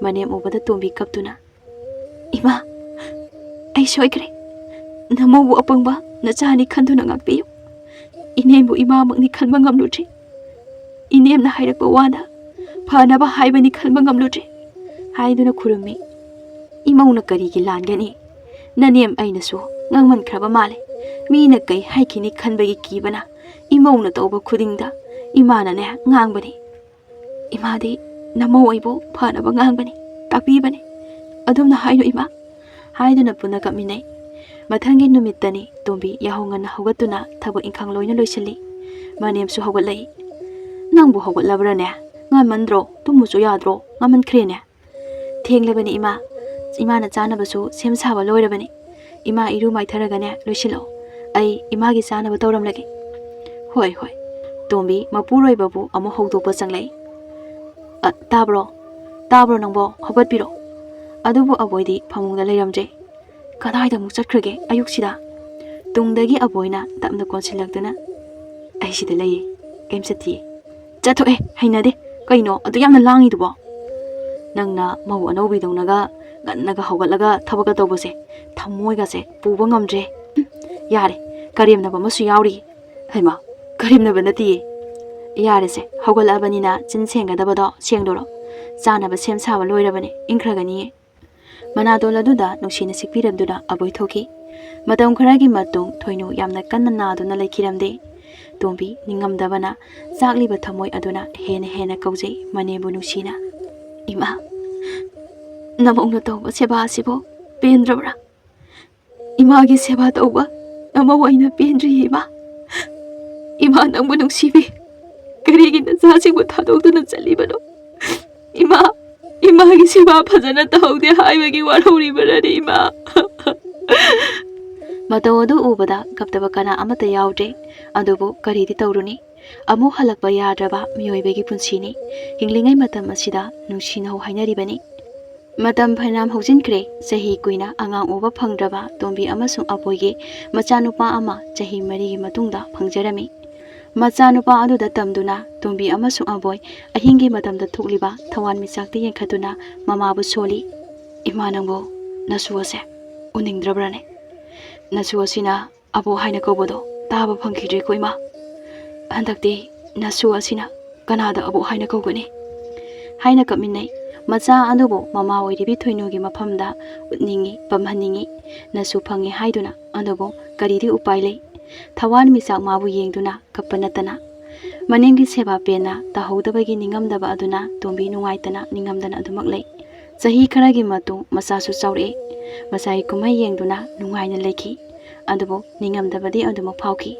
ꯃꯅꯦꯝ ꯎꯕꯗ ꯇꯣꯝꯕꯤ ꯀꯞꯇꯨꯅ, "ꯏꯃꯥ, ꯑꯩ ꯁꯣꯏꯈ꯭ꯔꯦ꯫ ꯅꯃꯧꯕꯨ ꯑꯄꯪꯕ ꯅꯆꯥꯅꯤ ꯈꯟꯗꯨꯅ ꯉꯥꯛꯄꯤꯌꯨ꯫ ꯏꯅꯦꯕꯨ ꯏꯃꯥꯃꯛꯅꯤ ꯈꯟꯕ ꯉꯝꯂꯨꯗ꯭ꯔꯤ꯫ ꯏꯅꯦꯝꯅ ꯍꯥꯏꯔꯛꯄ ꯋꯥꯅ ꯐꯅꯕ ꯍꯥꯏꯕꯅꯤ ꯈꯟꯕ ꯉꯝꯂꯨꯗ꯭ꯔꯤ" ꯍꯥꯏꯗꯨꯅ ꯈꯨꯔꯨꯝꯃꯤ꯫ "ꯏꯃꯧꯅ ꯀꯔꯤꯒꯤ ꯂꯥꯟꯒꯅꯤ? ꯅꯅꯦꯝ ꯑꯩꯅꯁꯨ ꯉꯥꯡꯃꯟꯈ꯭ꯔꯕ ꯃꯥꯜꯂꯦ꯫ ꯃꯤꯅ ꯀꯩ ꯍꯥꯏꯈꯤꯅꯤ ꯈꯟꯕꯒꯤ ꯀꯤꯕꯅ ꯏꯃꯧꯅ ꯇꯧꯕ ꯈꯨꯗꯤꯡꯗ ꯏꯃꯥꯅꯅꯦ ꯉꯥꯡꯕꯅꯤ꯫ ꯏꯃꯥꯗꯤ ꯅꯃꯧ ꯑꯩꯕꯨ ꯐꯅꯕ ꯉꯥꯡꯕꯅꯤ, ꯇꯥꯛꯄꯤꯕꯅꯤ꯫ ꯑꯗꯨꯝꯅ ꯍꯥꯏꯅꯨ ꯏꯃꯥ" ꯍꯥꯏꯗꯨꯅ ꯄꯨꯟꯅ ꯀꯞꯃꯤꯟꯅꯩ꯫ ꯃꯊꯪꯒꯤ ꯅꯨꯃꯤꯠꯇꯅꯤ ꯇꯣꯝꯕꯤ ꯌꯥꯍꯧ ꯉꯟꯅ ꯍꯧꯒꯠꯇꯨꯅ ꯊꯕꯛ ꯏꯪꯈꯥꯡ ꯂꯣꯏꯅ ꯂꯣꯏꯁꯤꯜꯂꯤ꯫ ꯃꯅꯦꯝꯁꯨ ꯍꯧꯒꯠꯂꯛꯏ꯫ "ꯅꯪꯕꯨ ꯍꯧꯒꯠꯂꯕ꯭ꯔꯥꯅꯦ? ꯉꯟꯃꯟꯗ꯭ꯔꯣ? ꯇꯨꯝꯃꯨꯁꯨ ꯌꯥꯗ꯭ꯔꯣ? ꯉꯟꯃꯟꯈ꯭ꯔꯦꯅꯦ?" "ꯊꯦꯡꯂꯕꯅꯤ ꯏꯃꯥ꯫ ꯏꯃꯥꯅ ꯆꯥꯅꯕꯁꯨ ꯁꯦꯝ ꯁꯥꯕ ꯂꯣꯏꯔꯕꯅꯤ꯫ ꯏꯃꯥ ꯏꯔꯨ ꯃꯥꯏꯊꯔꯒꯅꯦ ꯂꯣꯏꯁꯤꯜꯂꯛꯑꯣ꯫ ꯑꯩ ꯏꯃꯥꯒꯤ ꯆꯥꯅꯕ ꯇꯧꯔꯝꯂꯒꯦ"꯫ "ꯍꯣꯏ, ꯍꯣꯏ"꯫ ꯇꯣꯝꯕꯤ ꯃꯄꯨꯔꯣꯏꯕꯕꯨ ꯑꯃꯨꯛ ꯍꯧꯗꯣꯛꯄ ꯆꯪꯂꯛꯏ꯫ "ꯑ, ꯇꯥꯕ꯭ꯔꯣ? ꯇꯥꯕ꯭ꯔꯣ ꯅꯪꯕꯣ? ꯍꯧꯒꯠꯄꯤꯔꯣ"꯫ ꯑꯗꯨꯕꯨ ꯑꯕꯣꯏꯗꯤ ꯐꯃꯨꯡꯗ ꯂꯩꯔꯝꯗ꯭ꯔꯦ꯫ "ꯀꯗꯥꯏꯗ ꯑꯃꯨꯛ ꯆꯠꯈ꯭ꯔꯒꯦ ꯑꯌꯨꯛꯁꯤꯗ?" ꯇꯨꯡꯗꯒꯤ ꯑꯕꯣꯏꯅ ꯇꯞꯅ ꯀꯣꯟꯁꯤꯜꯂꯛꯇꯨꯅ, "ꯑꯩ ꯁꯤꯗ ꯂꯩꯌꯦ, ꯀꯩꯝ ꯆꯠꯇꯤꯌꯦ"꯫ "ꯆꯠꯊꯣꯛꯑꯦ, ꯍꯩꯅꯗꯦ꯫ ꯀꯩꯅꯣ ꯑꯗꯨ ꯌꯥꯝꯅ ꯂꯥꯡꯉꯤꯗꯨꯕꯣ?" "ꯅꯪꯅ ꯃꯧ ꯑꯅꯧꯕꯤꯗꯧꯅꯒ ꯉꯟꯅꯒ ꯍꯧꯒꯠꯂꯒ ꯊꯕꯛꯀ ꯇꯧꯕꯁꯦ ꯊꯃꯣꯏꯒꯁꯦ ꯄꯨꯕ ꯉꯝꯗ꯭ꯔꯦ꯫ ꯎꯝ, ꯌꯥꯔꯦ, ꯀꯔꯦꯝꯅꯕ ꯑꯃꯁꯨ ꯌꯥꯎꯔꯤ"꯫ "ꯍꯩꯃꯥ, ꯀꯔꯦꯝꯅꯕ ꯅꯠꯇꯤꯌꯦ꯫ ꯌꯥꯔꯦꯁꯦ, ꯍꯧꯒꯠꯂꯛꯑꯕꯅꯤꯅ ꯆꯤꯟ ꯁꯦꯡꯒꯗꯕꯗꯣ ꯁꯦꯡꯗꯣꯔꯣ꯫ ꯆꯥꯅꯕ ꯁꯦꯝ ꯁꯥꯕ ꯂꯣꯏꯔꯕꯅꯦ, ꯏꯪꯈ꯭ꯔꯒꯅꯤꯌꯦ"꯫ ꯃꯅꯥꯇꯣꯟ ꯑꯗꯨꯗ ꯅꯨꯡꯁꯤꯅ ꯁꯤꯛꯄꯤꯔꯝꯗꯨꯅ ꯑꯕꯣꯏ ꯊꯣꯛꯈꯤ꯫ ꯃꯇꯝ ꯈꯔꯒꯤ ꯃꯇꯨꯡ ꯊꯣꯏꯅꯨ ꯌꯥꯝꯅ ꯀꯟꯅ ꯅꯥꯗꯨꯅ ꯂꯩꯈꯤꯔꯝꯗꯦ꯫ ꯇꯣꯝꯕꯤ ꯅꯤꯡꯉꯝꯗꯕꯅ ꯆꯥꯛꯂꯤꯕ ꯊꯃꯣꯏ ꯑꯗꯨꯅ ꯍꯦꯟꯅ ꯍꯦꯟꯅ ꯀꯧꯖꯩ ꯃꯅꯦꯝꯕꯨ ꯅꯨꯡꯁꯤꯅ꯫ "ꯏꯃꯥ, ꯅꯃꯧꯅ ꯇꯧꯕ ꯁꯦꯕꯥ ꯑꯁꯤꯕꯨ ꯄꯦꯟꯗ꯭ꯔꯕ꯭ꯔꯥ? ꯏꯃꯥꯒꯤ ꯁꯦꯕꯥ ꯇꯧꯕ ꯅꯃꯧ ꯑꯩꯅ ꯄꯦꯟꯗ꯭ꯔꯤꯌꯦ ꯏꯃꯥ꯫ ꯏꯃꯥ ꯅꯪꯕꯨ ꯅꯨꯡꯁꯤꯕꯤ꯫ ꯀꯔꯤꯒꯤ ꯅꯆꯥꯁꯤꯡꯕꯨ ꯊꯥꯗꯣꯛꯇꯨꯅ ꯆꯠꯂꯤꯕꯅꯣ? ꯏꯃꯥ"꯫ ꯏꯃꯥꯒꯤ ꯁꯦꯕꯥ ꯐꯖꯅ ꯇꯧꯍꯧꯗꯦ ꯍꯥꯏꯕꯒꯤ ꯋꯥꯔꯧꯔꯤꯕꯅꯅꯤ, ꯏꯃꯥ꯫ ꯃꯇꯧ ꯑꯗꯨ ꯎꯕꯗ ꯀꯞꯇꯕ ꯀꯅꯥ ꯑꯃꯠꯇ ꯌꯥꯎꯗ꯭ꯔꯦ꯫ ꯑꯗꯨꯕꯨ ꯀꯔꯤꯗꯤ ꯇꯧꯔꯨꯅꯤ? ꯑꯃꯨꯛ ꯍꯜꯂꯛꯄ ꯌꯥꯗ꯭ꯔꯕ ꯃꯤꯑꯣꯏꯕꯒꯤ ꯄꯨꯟꯁꯤꯅꯤ꯫ ꯍꯤꯡꯂꯤꯉꯩ ꯃꯇꯝ ꯑꯁꯤꯗ ꯅꯨꯡꯁꯤꯅꯧ ꯍꯥꯏꯅꯔꯤꯕꯅꯤ꯫ ꯃꯇꯝ ꯐꯅꯌꯥꯝ ꯍꯧꯖꯤꯟꯈ꯭ꯔꯦ꯫ ꯆꯍꯤ ꯀꯨꯏꯅ ꯑꯉꯥꯡ ꯎꯕ ꯐꯪꯗ꯭ꯔꯕ ꯇꯣꯝꯕꯤ ꯑꯃꯁꯨꯡ ꯑꯕꯣꯏꯒꯤ ꯃꯆꯥꯅꯨꯄꯥ ꯑꯃ ꯆꯍꯤ ꯃꯔꯤꯒꯤ ꯃꯇꯨꯡꯗ ꯐꯪꯖꯔꯝꯃꯤ꯫ ꯃꯆꯥꯅꯨꯄꯥ ꯑꯗꯨꯗ ꯇꯝꯗꯨꯅ ꯇꯣꯝꯕꯤ ꯑꯃꯁꯨꯡ ꯑꯕꯣꯏ ꯑꯍꯤꯡꯒꯤ ꯃꯇꯝꯗ ꯊꯣꯛꯂꯤꯕ ꯊꯋꯥꯟ ꯃꯤꯆꯥꯛꯇ ꯌꯦꯡꯈꯠꯇꯨꯅ ꯃꯃꯥꯕꯨ ꯁꯣꯜꯂꯤ꯫ "ꯏꯃꯥ, ꯅꯪꯕꯨ ꯅꯁꯨ ꯑꯁꯦ ꯎꯅꯤꯡꯗ꯭ꯔꯕ꯭ꯔꯅꯦ? ꯅꯁꯨ ꯑꯁꯤꯅ ꯑꯕꯣꯛ ꯍꯥꯏꯅ ꯀꯧꯕꯗꯣ ꯇꯥꯕ ꯐꯪꯈꯤꯗ꯭ꯔꯦꯀꯣ, ꯏꯃꯥ꯫ ꯍꯟꯗꯛꯇꯤ ꯅꯁꯨ ꯑꯁꯤꯅ ꯀꯅꯥꯗ ꯑꯕꯣꯛ ꯍꯥꯏꯅ ꯀꯧꯒꯅꯤ?" ꯍꯥꯏꯅ ꯀꯞꯃꯤꯟꯅꯩ꯫ ꯃꯆꯥ ꯑꯗꯨꯕꯨ ꯃꯃꯥ ꯑꯣꯏꯔꯤꯕꯤ ꯊꯣꯏꯅꯨꯒꯤ ꯃꯐꯝꯗ ꯎꯠꯅꯤꯡꯏ, ꯄꯝꯍꯟꯅꯤꯡꯏ꯫ ꯅꯁꯨ ꯐꯪꯉꯦ ꯍꯥꯏꯗꯨꯅ, ꯑꯗꯨꯕꯨ ꯀꯔꯤꯗꯤ ꯎꯄꯥꯏ ꯂꯩ? ꯊꯋꯥꯟ ꯃꯤꯆꯥꯛ ꯃꯥꯕꯨ ꯌꯦꯡꯗꯨꯅ ꯀꯞꯄ ꯅꯠꯇꯅ꯫ ꯃꯅꯦꯝꯒꯤ ꯁꯦꯕꯥ ꯄꯦꯟꯅ ꯇꯧꯍꯧꯗꯕꯒꯤ ꯅꯤꯡꯉꯝꯗꯕ ꯑꯗꯨꯅ ꯇꯣꯝꯕꯤ ꯅꯨꯡꯉꯥꯏꯇꯅ ꯅꯤꯡꯉꯝꯗꯅ ꯑꯗꯨꯃꯛ ꯂꯩ꯫ ꯆꯍꯤ ꯈꯔꯒꯤ ꯃꯇꯨꯡ ꯃꯆꯥꯁꯨ ꯆꯥꯎꯔꯛꯏ꯫ ꯃꯆꯥꯒꯤ ꯀꯨꯝꯍꯩ ꯌꯦꯡꯗꯨꯅ ꯅꯨꯡꯉꯥꯏꯅ ꯂꯩꯈꯤ꯫ ꯑꯗꯨꯕꯨ ꯅꯤꯡꯉꯝꯗꯕꯗꯤ ꯑꯗꯨꯃꯛ ꯐꯥꯎꯈꯤ꯫